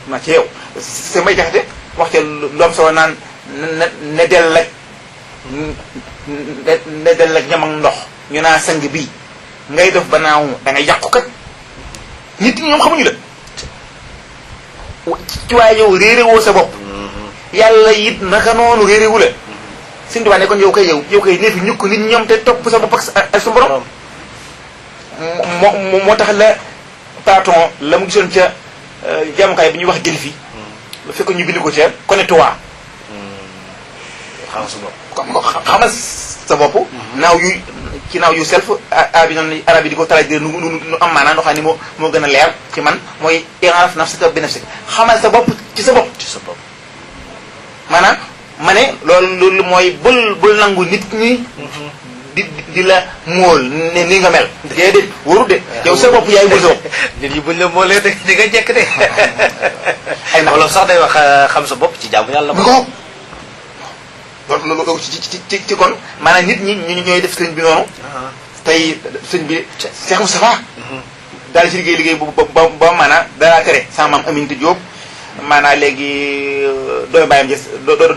naa ci yow sa may jaxate wax ca lu am solo naan ne del ak ñam ak ndox ñu naa sang bii ngay def ba naaw da ngay yàqu kat nit ñi ñoom xamuñu la ci waaye yow réerewoo sa bopp yàlla it naka noonu réerewu la Sëñ Tuubaa ne kon yow kay ne fi ñukk nit ñoom te topp sa bopp ak sa borom moo tax la Platon la mu gisoon ca jaamukaay bi ñuy wax Delphi lu fekk ñu bind ko ca connecte-toi xamal sa bopp naaw yu self arabe yi noonu arabe yi di ko traduire nu am maanaa noo xam ne moo gën a leer ci man mooy i'raaf nafsaka bi nafsik xamal sa bopp ci sa bopp maanaam ma ne loolu mooy bul nangu nit ñi di la móol ne ni nga mel déedéet waru de yow sa bopp yaay wul sa bopp nit ñi buñ la móolee de di nga jekk de ay na wala sax day wax xam sa bopp ci jaamu yàlla ko loolu ci kon maanaam nit ñi ñu ñooy def sëñ bi noonu tey sëñ bi Cheikh Moustapha daal ci liggéey ba maanaam danaa tere sama maam Aminata Diop maanaam léegi doomi bàyyam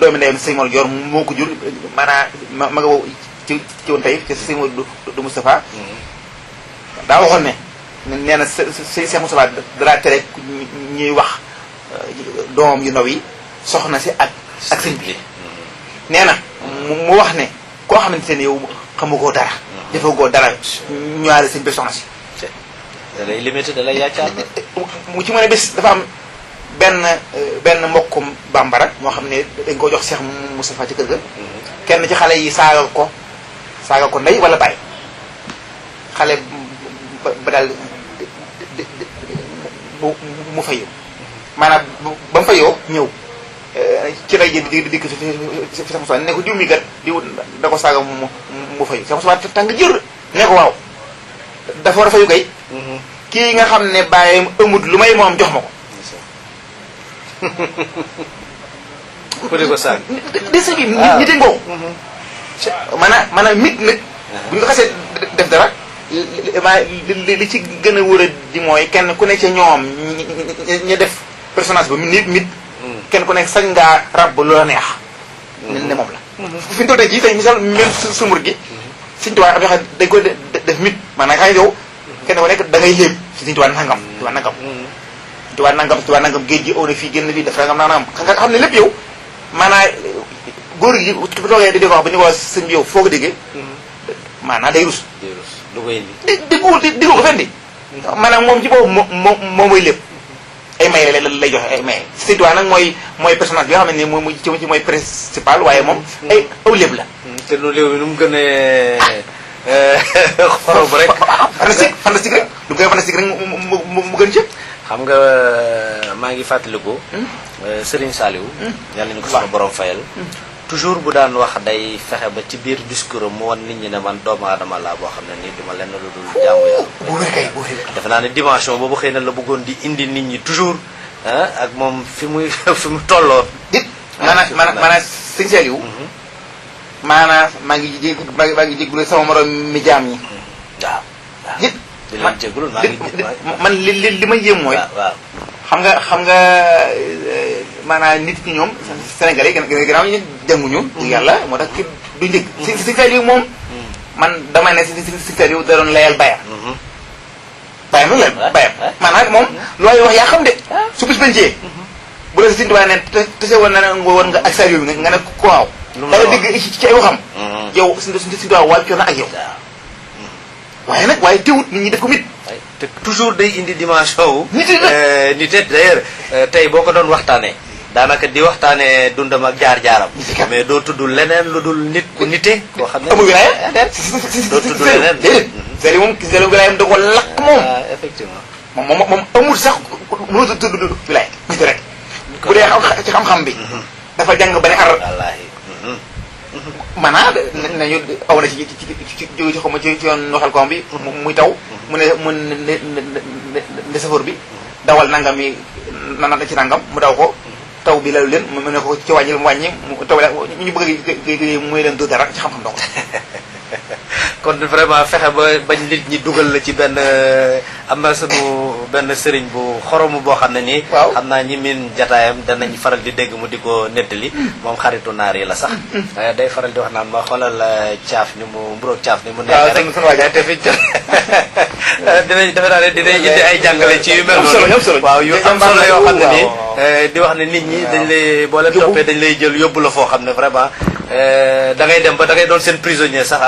doomi ndeyam sëñ Mor Dior moo ko jur maanaam ma nga wow ci woon tey ci sëñ du Moustapha daa waxoon ne nee na sëñ Cheikh Moustapha dalaa tere ñuy wax doomam yu ndaw yi soxna si ak sëñ bi nee na mu wax ne koo xamante ne yow xamugoo dara defagoo dara ñaari sëñ bi soxna si da lay limité da lay yàccaar mu ci mën a bés dafa am benn mbokkum bambara moo xam ne dañ ko jox Cheikh Moustapha ci kër ga kenn ci xale yi saaga ko ndey wala bàyyi xale ba daal mu fayoo maanaam ba mu fayoo ñëw ci lay jël di dikk fi Cheikh Moustapha ne ko diw mi kat diw da ko saaga mu fayu Cheikh Moustapha tàng jër ne ko waaw dafa war a fayu kay kii nga xam ne bàyyam amut lu may moom jox ma ko ku di ko saag di sa bi nit a ngoo maanaam mit nag bu ñu ko xasee def dara li ci gën a wër a di mooy kenn ku ne ca ñoom ñu def personnage ba mit kenn ku nekk sañ ngaa rab lu la neex ne moom la fi ñu toll ji tey misaal même sumur gi Sëñ Tuubaa am yoo xam ne dañ koy def mit maanaam xëy yow kenn ku nekk da ngay léeb si Sëñ Tuubaa nangam Sëñ Tuubaa nangam géej gi na fii génn fii def nangam nangam nga xam ne lépp yow maanaam góor gi bu toogee di ko wax ba ñu ko sëñ bi yow foo ko déggee maanaam day rus lu koy indi diggu ko fenn di maanaam moom ci boobu moom mooy lépp ay may lay joxe ay may Sëñ Tuubaa nag mooy personnage bi nga xam ne mooy ci mooy principal waaye moom ay aw lépp la te nu léew mi nu mu gën a xorom rek fantastique rek lu koy fantastique rek mu gën ci xam nga maa ngi fàttaliku Serigne Saliou yàlla ñu ko sama borom fayal toujours bu daan wax day fexe ba ci biir discours am mu wan nit ñi ne man doomu aadama laa boo xam ne nii duma lenn lu dul jaamu yàlla bu wér kay bu wér defe naa ne dimension boobu xëy na la bëggoon di indi nit ñi toujours ak moom fi mu tolloo it maanaam Sëñ Saliou maanaam maa ngi jégalu sama morom mi jaam ñi waaw it di leen jégalu maa ngi man li ma yéem mooy waaw xam nga maanaam nit ñi ñoom Sénégalais yi gannaaw ñu jànguñu yàlla moo tax ki du njëkk Sëñ Saliou moom man damay ne Sëñ Saliou da doon layal bayam bayam la bayam maanaam moom looy wax yaa xam de su bis bancee bu la Sëñ Tuubaa ne tese woon na woon nga ak Saliou bi nga ne ko waaw danga dégg ci ay waxam yow Sëñ Tuubaa wàccoon na ak yow waaye teewut nit ñi def ko mit te toujours day indi dimension wu nit d'ailleurs tey boo ko doon waxtaanee daanaka di waxtaanee dundam ak jaar-jaaram mais doo tudd leneen lu dul nit ku nite koo xam ne amul wilaaya doo tudd leneen déedéet Saliou wilaayam da ko lakk moom effectivement moom amul sax mënoo tudd wilaaya nit rek bu dee ci xam-xam bi dafa jàng ba ne ar wallaahi maanaam nañu aw na ci jóge ci xaw ma ci yoon waxal koom bi muy taw mu ne safoor bi dawal nangam yi na ci nangam mu daw ko taw bi lalu leen mu ne ko ci wàññi mu wàññi mu taw ñu bëgg muy leen du dara ci xam-xam dong kon vraiment fexe ba bañ nit ñi dugal la ci benn am na sunu benn sëriñ bu xoromu boo xam ne nii xam naa ñi miin jataayam danañ faral di dégg mu di ko nettali moom xaritu naar yi la sax day faral di wax naan ma xoolal caaf ni mu mburoog caaf ni mu nekk rek te fi dinañ defe naa ne dinañ indi ay jàngale ci yu mel noonu waaw yu am solo yoo xam ne nii di wax ne nit ñi dañ lay boo leen toppee dañ lay jël yóbbu la foo xam ne vraiment da ngay dem ba da ngay doon seen prisonnier sax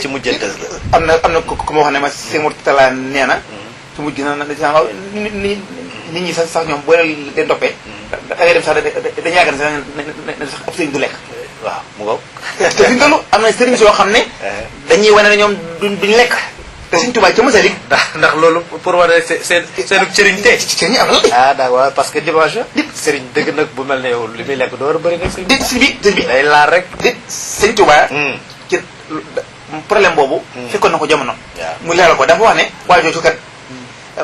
ci mujjantal gi am na ku ma wax ne ma Sëñ Murtala nee na ci mujj na waaw nit ñi sax ñoom boo leen toppee da ngay dem sax dañu yaakaar ne sax ab sëriñ du lekk waaw mu ngoog te fi mu toll am na sëriñ soo xam ne dañuy wane ne ñoom duñ lekk te Sëñ Tuubaa ca Masalik ndax loolu pour wane seenu cëriñ te cëriñ am ah d'accord parce que dimanche sëriñ dëgg nag bu mel ne yow li muy lekk doo war a bëri nag sëriñ bi day laal rek Sëñ Tuubaa ci problème boobu fekkoon na ko jamono mu leeral ko dafa wax ne waa jooju kat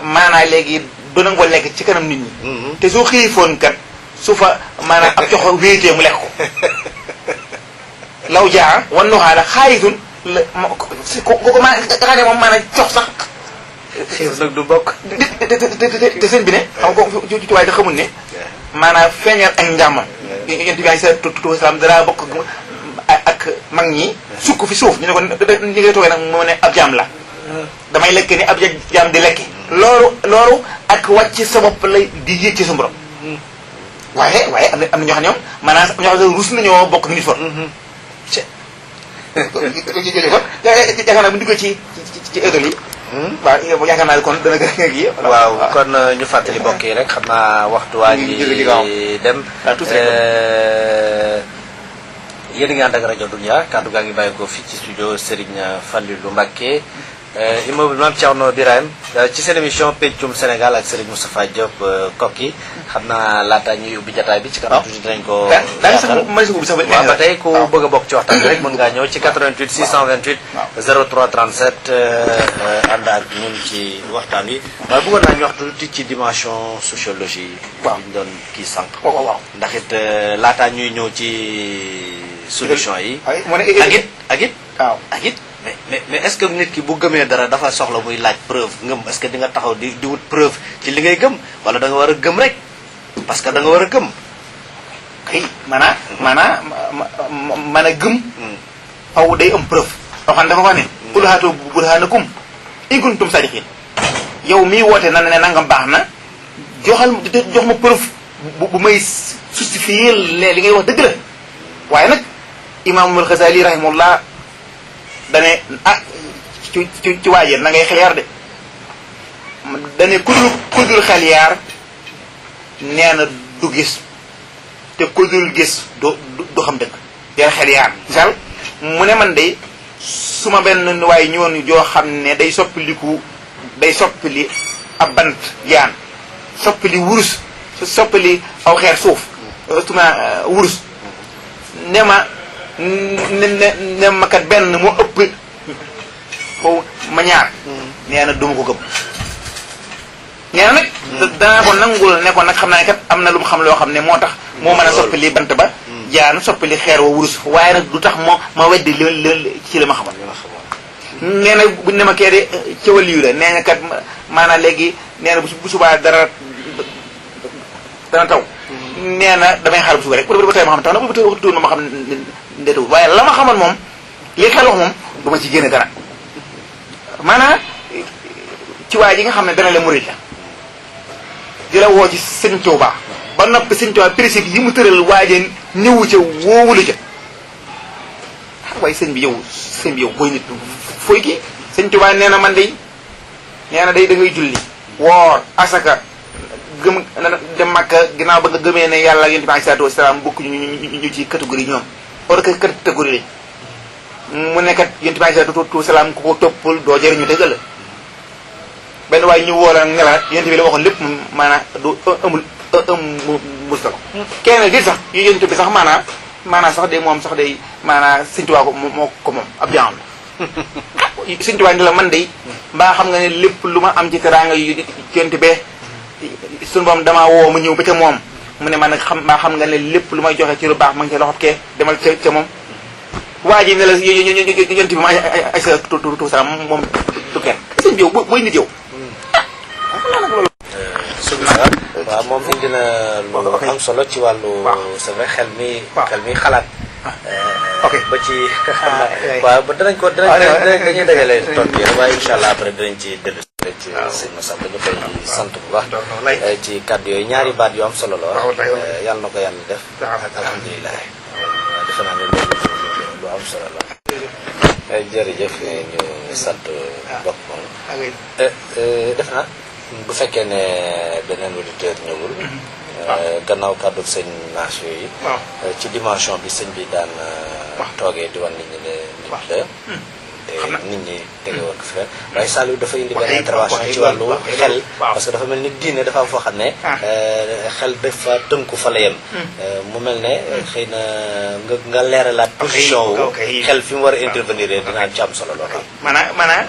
maanaa léegi du nangoo lekk ci kanam nit ñi te soo xiifoon kat su fa maanaam ab coxo wéetee mu lekk ko law jaa wan nuxaala xaayitun la ko maa nga ne moom maanaam cox sax xiif nag du bokk te sëñ bi ne xam ko ci tubaab yi xamul ne maanaam feeñal ak njàmmam yonent bi sa tutu salaam dara bokk ak mag ñi sukk fi suuf ñu ne ko ñi ngay toogee nag moo ne ab jaam la damay lekk ni ab jaam di lekki loolu ak wàcc sa bopp lay di yéeg ci sa borom waaye am na ñoo xam ne ñoom maanaam ñoo xam ne rus nañoo bokk nit for yaakaar naa bu ñu duggee ci école yi waaw yaakaar naa kon dana gën a gi waaw kon ñu fàttali mbokk yi rek xam naa waxtu waa ngi dem yéen a ngi ànd ak rajo Dunya kàddu gaa ngi bàyyi ko fii ci studio Serigne Fallilou Mbacké immeuble Mame Thierno Birahim ci seen émission pencum Sénégal ak Serigne Moustapha Diop Koki xam naa laata ñuy ubbi jataay bi ci kanam tuuti dinañ ko yaatal waaw ba tey ku bëgg a bokk ci waxtaan bi rek mën ngaa ñëw ci 88 628 03 37 ànd ak ñun ci waxtaan wi waaye bëggoon naa ñu wax tuuti ci dimension sociologie waaw ñu doon kii sànq waaw ndax it laataa ñuy ñëw ci solution yi ak it mais est-ce que nit ki bu gëmee dara dafa soxla muy laaj preuve ngëm est-ce que di nga taxaw di wut preuve ci li ngay gëm wala da nga war a gëm rek parce que da nga war a gëm kay maanaam a gëm aw day am preuve loo xam ne dafa wax ne qul haatu burhaanakum in kuntum sadiqin yow mii woote na ne nangam baax na jox ma preuve bu may justifier ne li ngay wax dëgg la waaye nag imaamul Xasaali rahimahullah dane ci waajee na ngay xeliyaar de dane kudul xeliyaar nee na du gis te kudul gis du xam dëgg del xeliyaar misal mu ne man de su ma benn waaye ñëwoon joo xam ne day soppili ab bant yaan soppili wurus soppili aw xeer suuf tuma wurus ne ma kat benn moo ëpp foofu ma ñaar nee na duma ko gëm nee na nag danaa ko nangul ne ko nag xam naa ne kat am na lu mu xam loo xam ne moo tax moo mën a soppali bant ba jaan soppali xeer wa wurus waaye nag du tax ma weddi ci li ma xamal nee na bu ne ma kee de ca wàllu la nee na kat maanaam léegi nee na bu subaa dana taw nee na damay xaar bu suba rek ba tey ma xam taw na ba tey waxtu ma xam ndeetawul waaye la ma xamal moom li xel wax moom du ma ci génne dara maanaam ci waa ji nga xam ne dana la murid la di la woo ci sëñ Tuubaa ba noppi sëñ Tuubaa principe yi mu tëral waaje ñëwu ca woowulu ca waaye sëñ bi yow booy nit fooy kii sëñ Tuubaa nee na man day nee na day da ngay julli woor asaka gëm dem Makka ginnaaw ba nga gëmee ne yàlla ak yonent bi alayhi salaatu wasalaam bokk ñu ci catégorie ñoom or que catégorie lañ mu nekkat yonent bi alayhi salaatu wasalaam ku ko toppul doo jëriñu dëgg la benn waaye ñu woo la ne la yonent bi la waxoon lépp maanaam du amul mustala kenn gi sax yu yonent bi sax maanaam sax de moom sax day maanaam Sëñ Tuubaa ko moo ko moom ab jaam la Sëñ Tuubaa ni la man day mbaa xam nga ne lépp lu ma am ci teraanga yu yonent bee suñu boom damaa woo ma ñëw ba ca moom mu ne man nag xam nga ne lépp lu may joxe ci lu baax ma ngi ca loxob kee demal ca moom waa ji ne la yonent bi ma ay sa tu salaam moom du kenn sëñ bi yow booy nit yow waaw moom indi na lu am solo ci wàllu c'est vrai xel mi xalaat ok ba ci waaw ba dañuy dajale tontu yi waaye incha allah après dinañ ci dellu ci sëñ Moussa dañu koy sant bu baax ci kàddu yooyu ñaari baat yu am solo la yàlla na ko yàlla def alhamdulilah defe naa ne lu am solo la jërëjëf ñu sant bokk moom def naa bu fekkee ne beneen auditeur ñëwul gannaaw kàddu sëñ naas yooyu ci dimension bi sëñ bi daan toogee di wan nit ñi ne nit la te nit ñi tege woon ko fi waaye Saliou dafa indi benn intervention ci wàllu xel parce que dafa mel ni diine dafa am foo xam ne xel dafa tënku fa la yem mu mel ne xëy na nga leeralaat position wu xel fi mu war a intervenir dinaa ci am solo lool maanaam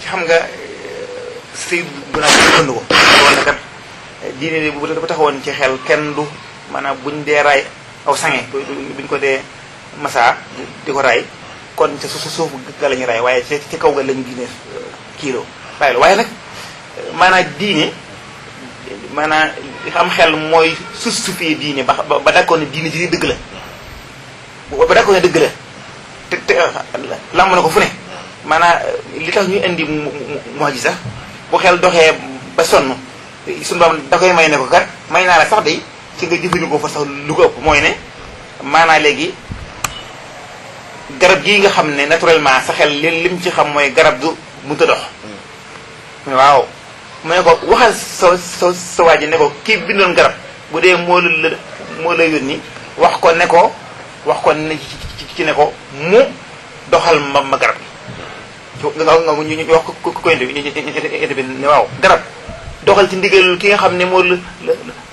xam nga sëy bu naa bënd ko woon na kat diine bi bu dafa taxawoon ci xel kenn du maanaam buñ dee raay aw sange buñ ko dee massa di ko raay kon ca suuf ga la ñu raay waaye ci kaw ga lañu diine kiilo bàyyi la waaye nag maanaam diine maanaam am xel mooy justifier diine ba d'accord ne diine ji dëgg la ba d'accord ne dëgg la te lamb na ko fu ne maanaam li tax ñu indi moo ji sax bu xel doxee ba sonn suñu borom da koy may ne ko kat may naa la sax day ci nga jëfandikoo fa sax lu ko ëpp mooy ne maanaa léegi garab gii nga xam ne naturellement sa xel lim ci xam mooy garab du mu ta dox waaw mu ne ko waxal sa waa ji ne ko kii bindoon garab bu dee moo la yónni wax ko ne ci ne ko mu doxal ma garab gi nga ñu wax ko indi bi ne waaw garab doxal ci ndigal ki nga xam ne moo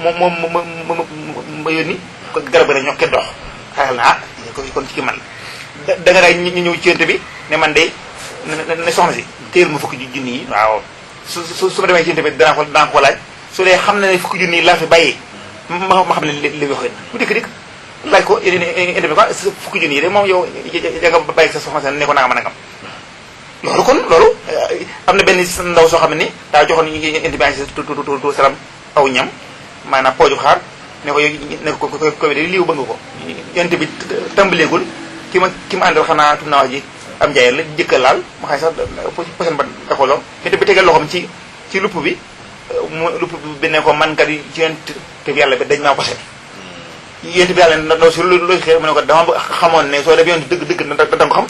ma yónni garab gi rek ñoo kenn dox xaaral na kon ci ki man da nga day ñu ñëw ci yonte bi ne man de ne soxna si téel ma fukki junni yi waaw su ma demee ci yonte bi danaa ko laaj su dee xam ne fukki junni yi laa fi bàyyee ma xam ne li waxee bu dikk laaj ko yonte bi quoi fukki junni yi de moom yow da nga bàyyi sa soxna si ne ko nangam nangam loolu am na benn ndaw soo xam ne ni daa joxoon yonte bi alayhi salaam aw ñam maanaam pooju xaar ne ko ne ko de liiw bëgg ko yonte bi tàmbaleegul ki ma àndal xanaa tum naa wax ji am njaay la jëkka laal ma xay sax posen ba da ko lool te bi tegal loxoom ci lupp bi lupp bi ne ko man kat ci yonent bi yàlla bi dañ maa posen yonent bi yàlla ndaw si loo si xeer mu ne ko dama xamoon ne soo def yonent dëgg da nga ko xam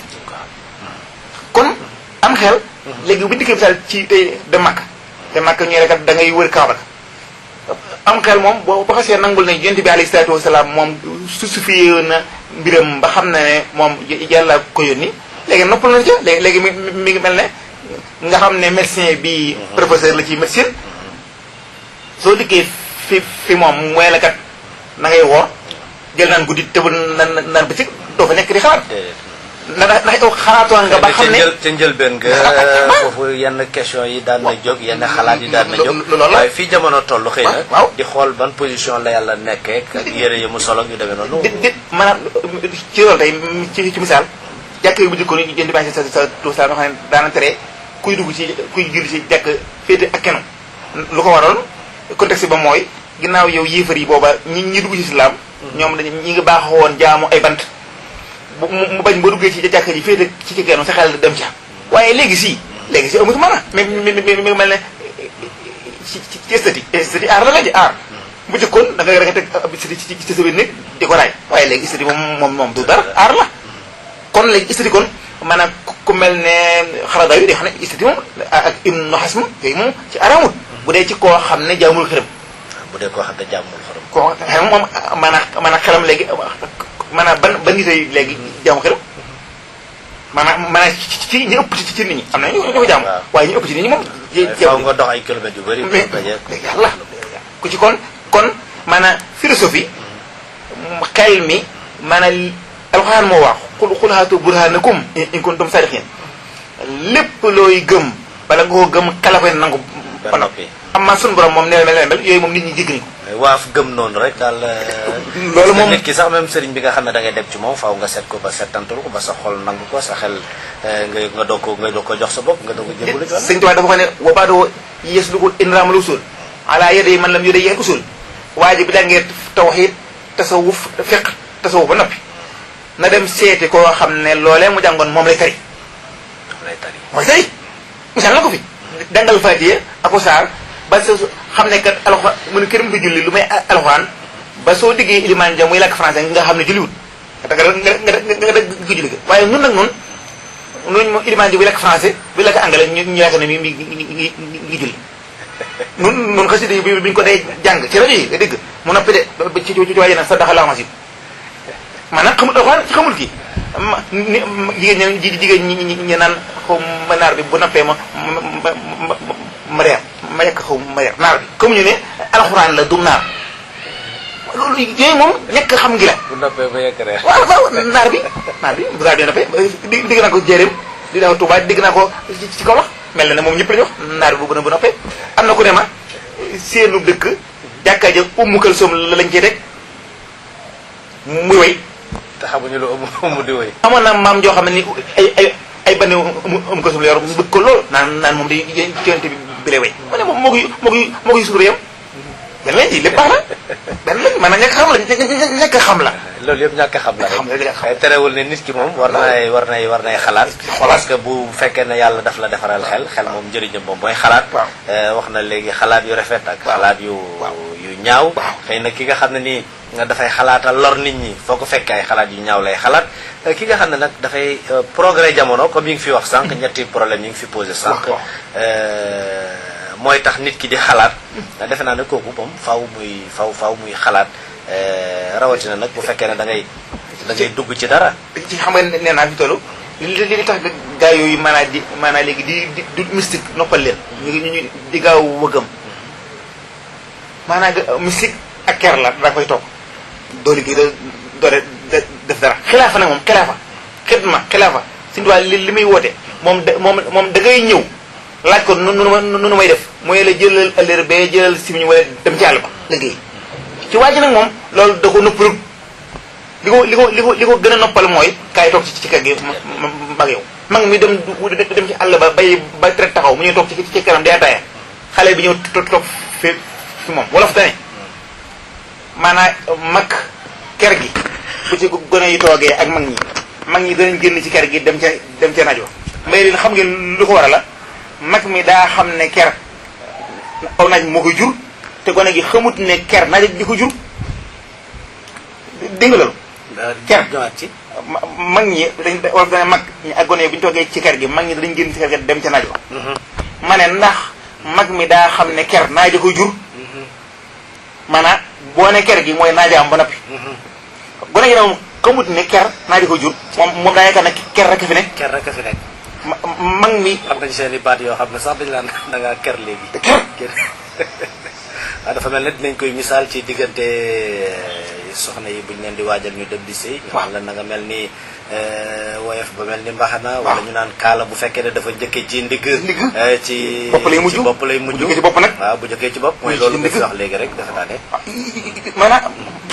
kon am xel léegi bu dikkee misaal ci tey de Makka ñëwee kat da ngay wër Kaaba am xel moom boo xasee nangul ne yonent bi alayhi salaatu wasalaam moom suffisé na mbiram ba xam ne moom yàlla ko yónni léegi noppal na ca léegi mi ngi mel ne nga xam ne médecin bi professeur la ci médecine soo dikkee fi moom mooy la kat na ngay woor jël naan guddi te bu naan bëccëg doo fa nekk di xalaat ndax yow xalaatoon nga ba xam ne ca njëlbeen nga foofu yenn question yi daan na jóg yenn xalaat yi daan na jóg waaye fii jamono toll xëy na di xool ban position la yàlla nekkee ak yére yi mu solo yu demee noonu dit maanaam ci loolu tey ci misaal jàkk yi bu jëkkoon ñu jënd bàyyi sa tuusa nga xam ne daana tere kuy dugg ci kuy julli ci jàkk féete ak kenn lu ko waroon contexte ba mooy ginnaaw yow yéefar yi booba ñi dugg ci islam ñoom dañ ñi ngi baaxoo woon jaamu ay bant mu bañ ba duggee ci jàkk ji féete ci kenn sa xel dem ca waaye léegi si amatu maanaam mais mi ngi mel ne ci esthétique aar la léegi aar bu jëkkoon da nga teg ci sa biir nit di ko raay waaye léegi esthétique moom du dara aar la kon léegi esthétique kon maanaam ku mel ne xarada yu day xam ne esthétique moom ak Ibnu Hazm yooyu moom ci araamut bu dee ci koo xam ne jaamul xërëm bu dee koo xam ne jaamul xërëm koo xam moom maanaam xelam léegi maanaam ban nit yi léegi jaamu xërëm maanaam ci ñu ëpp ci nit ñi am na ñu ko jaamu waaye ñu ëpp ci nit ñi moom faaw nga dox ay kilomètres yu bëri yàlla ku ci kon maanaam philosophie xel mi maanaam alxuraan moo wax xul haatu burhanakum in kuntum sadiqin lépp looy gëm bala nga ko gëm xala koy nangu ba noppi am maa suñu borom moom nee mel yooyu moom nit ñi jégg nañ ko waaf gëm noonu rek daal loolu moom nit ki sax même sëriñ bi nga xam ne da ngay dem ci moom faaw nga seet ko ba settantalu ko ba sa xol nangu ko sa xel nga doog ko jox sa bopp nga doog ko jébbalu ci sëñ Tuubaa dafa ko ne wa baado yes lu ko inraamul usul ala yedey man lam yodey yeen usul waa ji bi jàngee tawhiid tasawuf fiq tasawuf ba noppi na dem seeti koo xam ne loolee mu jàngoon moom lay tari mooy tari misaal na ko fi jàngal Faatiha ak saar ba soo xam ne kat alxuraan mu ne këram du julli lu may alxuraan ba soo diggee ilimaan ja muy làkk français nga xam ne julliwut nga dëgg julli ga waaye nun nag noonu moom ilimaan ja buy làkk français buy làkk anglais ñu yaakaar ne mi ngi julli nun xasida yi bi ñu ko dee jàng ci rajo yi nga dégg mu noppi de ci waaye nag sa daxa laxmas yi maanaam xamul alxuraan ci xamul kii jigéen ñi naan xaw ma naar bi bu noppee ma reer ma yekk xaw ma reer naar bi comme ñu ne alxuraan la du naar loolu yooyu moom ñekk xam ngi la bu noppee ba yekk reer waaw naar bi bu gaa bi noppee dégg naa ko jéeréem dégg naa ko Tuubaa dégg naa ko ci kaw wax mel na ne moom ñëpp la ñu wax naar bi bu noppee am na ku ne ma seenu dëkk jàkkaa ja Ummu Kalsoom la lañ cey teg muy way te xamuñu lu ëmb di woy amoon na maam joo xam ne ni ay bane Ummu Kalsoom la yor mu bëgg ko lool naan moom day conte bi lay way ma ne moom moo koy suur yam benn lañ ci lépp baax na benn lañ maanaam ñàkk xam la loolu yëpp ñàkk a xam la xam rek terewul ne nit ki moom war nay xalaat parce que bu fekkee ne yàlla daf la defaral xel moom njëriñam moom mooy xalaat wax na léegi xalaat yu rafet ak xalaat yu ñaaw xëy na ki nga xam ne nii dafay xalaatal lor nit ñi foo ko fekkee ay xalaat yu ñaaw lay xalaat ki nga xam ne nag dafay progrès jamono comme yi ngi fi wax sànq ñetti problème yi ngi fi posé sànq mooy tax nit ki di xalaat defe naa ne kooku moom faaw muy xalaat rawatina nag bu fekkee ne da ngay dugg ci dara. ci xam nga nee naa fi toll li tax gaa yooyu maanaam léegi di du mystique noppal leen. ñu di gaaw wëggam maanaam mystique ak ker la da koy toog doo liggéey doo def dara. xilaafa nag moom xilaafa suñu tubaab li muy woote moom da ngay ñëw laaj ko nu may def mooy la jëlal ëllëg ba jëlal simiñ wala dem ci àll ba liggéey. ci waa ji nag moom loolu da ko noppalu li ko gën a noppal mooy kaay toog ci kër gi mag yow mag mi dem ci àll ba bay ba traite taxaw mu ñuy toog ci kanam di ataaya xale bi ñëw toog fi moom wolof dane maanaam mag kër gi bu ci gone yi toogee ak mag ñi danañ génn ci kër gi dem ca najo may leen xam ngeen lu ko waral la mag mi daa xam ne ker aw naaj moo koy jur te gone gi xamut ne ker naaj di ko jur dégg nga loolu. ker mag ñi wala dana mag ñi ak gone yi bu ñu toogee ci ker gi mag ñi dañ génn ci ker gi dem ca naaj wa ma ne ndax mag mi daa xam ne ker naaj di ko jur maanaam boo ne ker gi mooy naajaam ba noppi gone gi moom xamut ne ker naaj di ko jur moom daa yaakaar ne ker rek fi nekk mag mi am nañ seen i baat yoo xam ne sax dañu naan da ngaa ker léegi ker waaw dafa mel ne dinañ koy misaal ci diggante soxna yi buñ leen di waajal ñu dem di sëy ñu xam la na nga mel ni woyof ba mel ni mbaxana wala ñu naan kaala bu fekkee ne dafa njëkkee ci ndigg ci bopp lay mujj ci bopp nag waaw bu njëkkee ci bopp mooy loolu nga fi wax léegi rek defe naa ne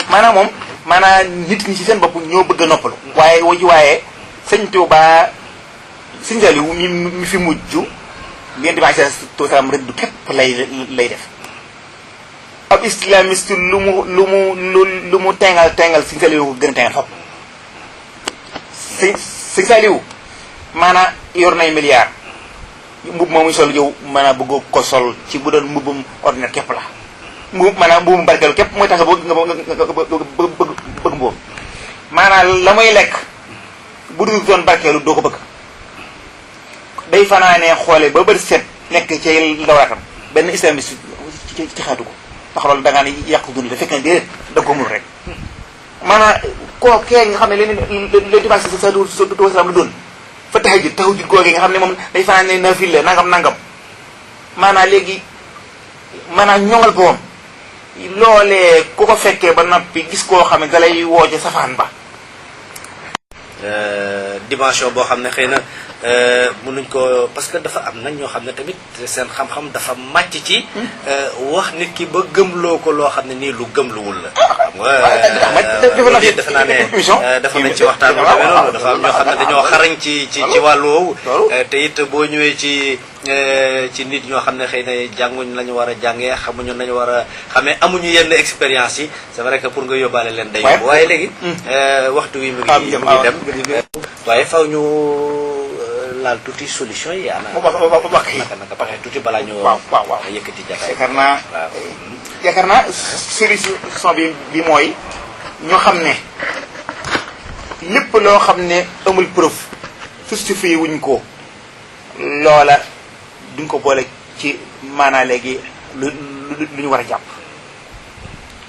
maanaam moom maanaam nit ñi ci seen bopp ñoo bëgg a noppalu waaye sëñ Tuubaa sëñ Saliou mi fi mujj ngeen di maag salaam rek du képp lay def ab islamiste lu mu tengal sëñ Saliou ko gën a tengal fop sëñ Saliou maanaam yor nay milliards mbub moomuy sol yow maanaam bëgg ko sol ci bu doon mbubum ordinaire képp la mbubum barkelu képp mooy tax nga bëgg mbubam maanaam la muy lekk bu dul doon barkeelu doo ko bëgg day fanaanee xoole ba bët set nekk ci lawaatam benn islamiste ci xaatu ko ndax loolu da ngaa ne yàqu dund te fekk na déedéet da ko mul rek maanaam koo kee nga xam ne leen dimanche sa salaam la doon fa tahajjud googee nga xam ne moom day fanaanee naafile nangam maanaam léegi maanaam ñoŋal boom loolee ku ko fekkee ba noppi gis koo xam ne dalay woo ci safaan ba dimension boo xam ne xëy na mënuñ ko parce que dafa am nag ñoo xam ne tamit seen xam-xam dafa màcc ci wax nit ki ba gëmloo ko loo xam ne nii lu gëmluwul la defe naa ne dafa nañ ci waxtaan bu demee noonu dafa am ñoo xam ne dañoo xarañ ci wàllu woowu te it boo ñëwee ci nit ñoo xam ne xëy na jànguñ lañu war a jàngee xamuñu nañu war a xamee amuñu yenn expérience yi c'est vrai que pour nga yóbbaale leen day yóbbu waaye léegi waxtu wi mu ngi dem waaye faw ñu laal tuuti solution yi ana naka paxe tuuti balaa ñu yëkkati jataay yaakaar naa solution bi mooy ñoo xam ne lépp loo xam ne amul preuve justifié wuñ ko loola duñ ko boole ci maanaam léegi lu ñu war a jàpp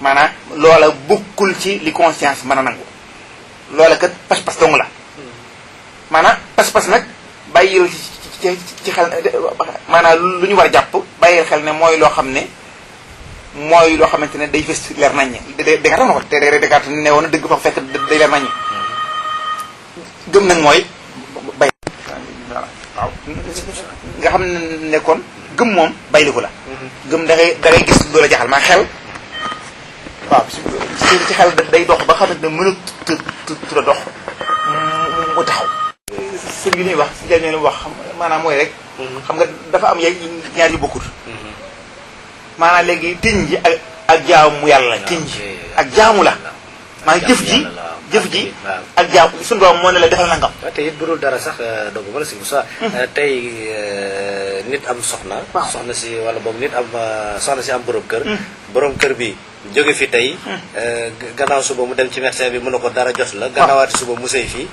maanaam loola bokkul ci li conscience mën a nangu loola kat pas-pas dong la maanaam pas-pas nag bàyyil ci xel maanaam lu ñu war a jàpp bàyyil xel ne mooy loo xam ne mooy loo xamante ne day fës leer naññe Descartes na ko te Descartes ne woon na dëgg fa fekk day leer naññe gëm nag mooy bay waaw nga xam ne kon gëm moom bayliku la gëm da ngay gis loola jaxal maa xel waaw ci xel day dox ba xam ne mënut a dox mu taxaw sëñ bi ñuy wax si jal ñoo wax maanaam mooy rek xam nga dafa am ñaar yu bokkut maanaam léegi tiñ ji ak jaamu yàlla tiñ ji ak jaamu la maanaam jëf ji jëf ji ak jaam suñu borom moo ne la defal nangam. waaw te it bu dul dara sax doogu ma la si Moussa tey nit am soxna soxna si wala boog nit am soxna si am borom kër bi jóge fi tey gannaaw suba mu dem ci médecin bi mën na ko dara jos la gannaawaati suba mu sëy fii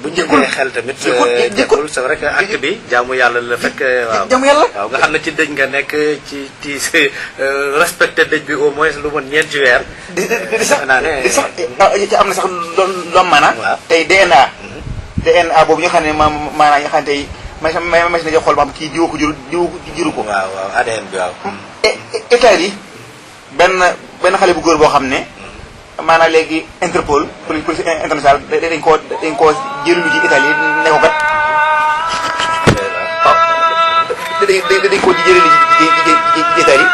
bu njëkkee xel tamit jëkkul c'est vrai que acte bi jaamu yàlla la fekk jaamu yàlla waaw nga xam ne ci dëj nga nekk ci respecté dëj bi au moins lu mën ñeenti weer di sax am na sax loom maanaam tey DNA boobu ñu xam ne maanaam ñu xam ne tey ma si na xool ba xam kii jiwu ko juru ko waaw ADN bi waaw état yi benn xale bu góor boo xam ne maanaam léegi Interpol police internationale dañ koo jëlulu ci Italie ne ko kat dañ koo jëlulu ci Italie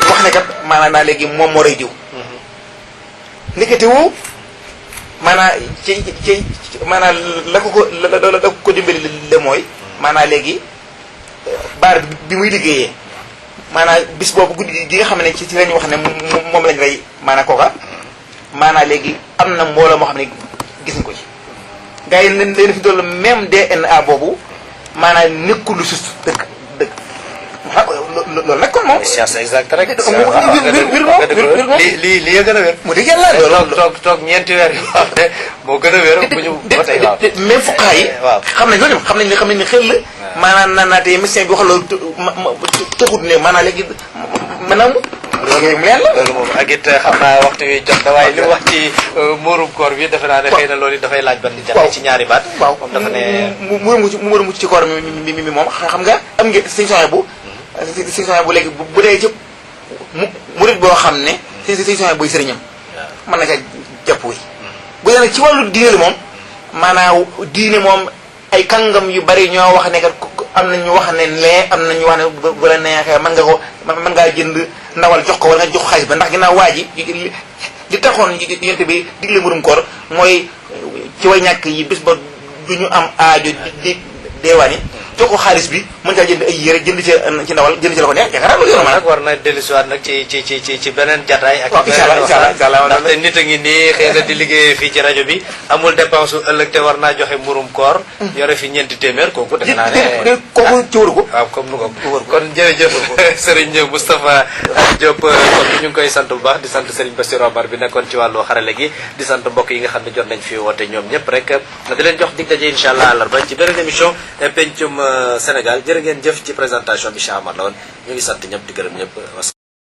wax ne kat maanaam naa léegi moom moo rey diw ndekete woo maanaam ci maanaam la ko dimbali le mooy maanaam léegi baar bi muy liggéeyee maanaam bis boobu guddi gi nga xam ne ci lañu wax ne moom lañ rey maanaam kooka maanaam léegi am na mbooloo moo xam ne gis nañ ko ci gars yi leen fi doon même DNA boobu maanaam nekkul lu sus dëgg loolu nag kon moom science exacte rek wir lii ya gën a wér mu dëgg yàlla loolu toog ñeenti weer yu wax ne moo gën a wér bu ñu ba tey waaw même fuqaa yi xam nañ loolu xam nañ ne xel la maanaam naan naa tey médecin bi wax loolu tëxut ne maanaam léegi maanaam loolu mu leen la loolu moom ak it xam naa waxtu wi jot na waaye li mu wax ci muurum koor bi defe naa ne xëy na loolu dafay laaj ban di jàpp ci ñaari baat waaw moom dafa ne mu war a mucc ci koor mi moom xam nga am ngeen sëñ bu léegi bu dee ci murit boo xam ne sëñ buy sëriñam mën na ca jàpp wi bu dee nag ci wàllu diine moom maanaam diine moom ay kàngam yu bari ñoo wax ne kat am na ñu wax ne lee am na ñu wax ne bu la neexee mën ngaa jënd ndawal jox ko wala nga jox xaalis ba ndax ginnaaw waa ji li taxoon yonent bi digle mburum koor mooy ci way ñàkk yi bis ba du ñu am aajo di deewaani jox ko xaalis bi mën caa jënd ay yére jënd ci ndawal jënd ci la ko neex yaakaar naa loolu yoon nag war na dellusiwaat nag ci beneen jataay ak inshallah ndaxte nit a ngi nii xëy na di liggéey fii ci rajo bi amul dépense u ëllëg te war naa joxe mburum koor yore fi ñeenti téeméer kooku defe naa ne kooku ci waru ko waaw comme nu ko kon jërëjëf Serigne Moustapha Diop kon ñu ngi koy sant bu baax di sant Serigne Bassirou Amar bi nekkoon ci wàllu xarale gi di sant mbokk yi nga xam ne jot nañ fi woote ñoom ñëpp rek di leen jox dig daje incha allah àllarba ci beneen émission pencum Sénégal jërë ngeen jëf ci présentation bi Cheikh Amar la woon ñu ngi sant ñëpp di gërëm ñëpp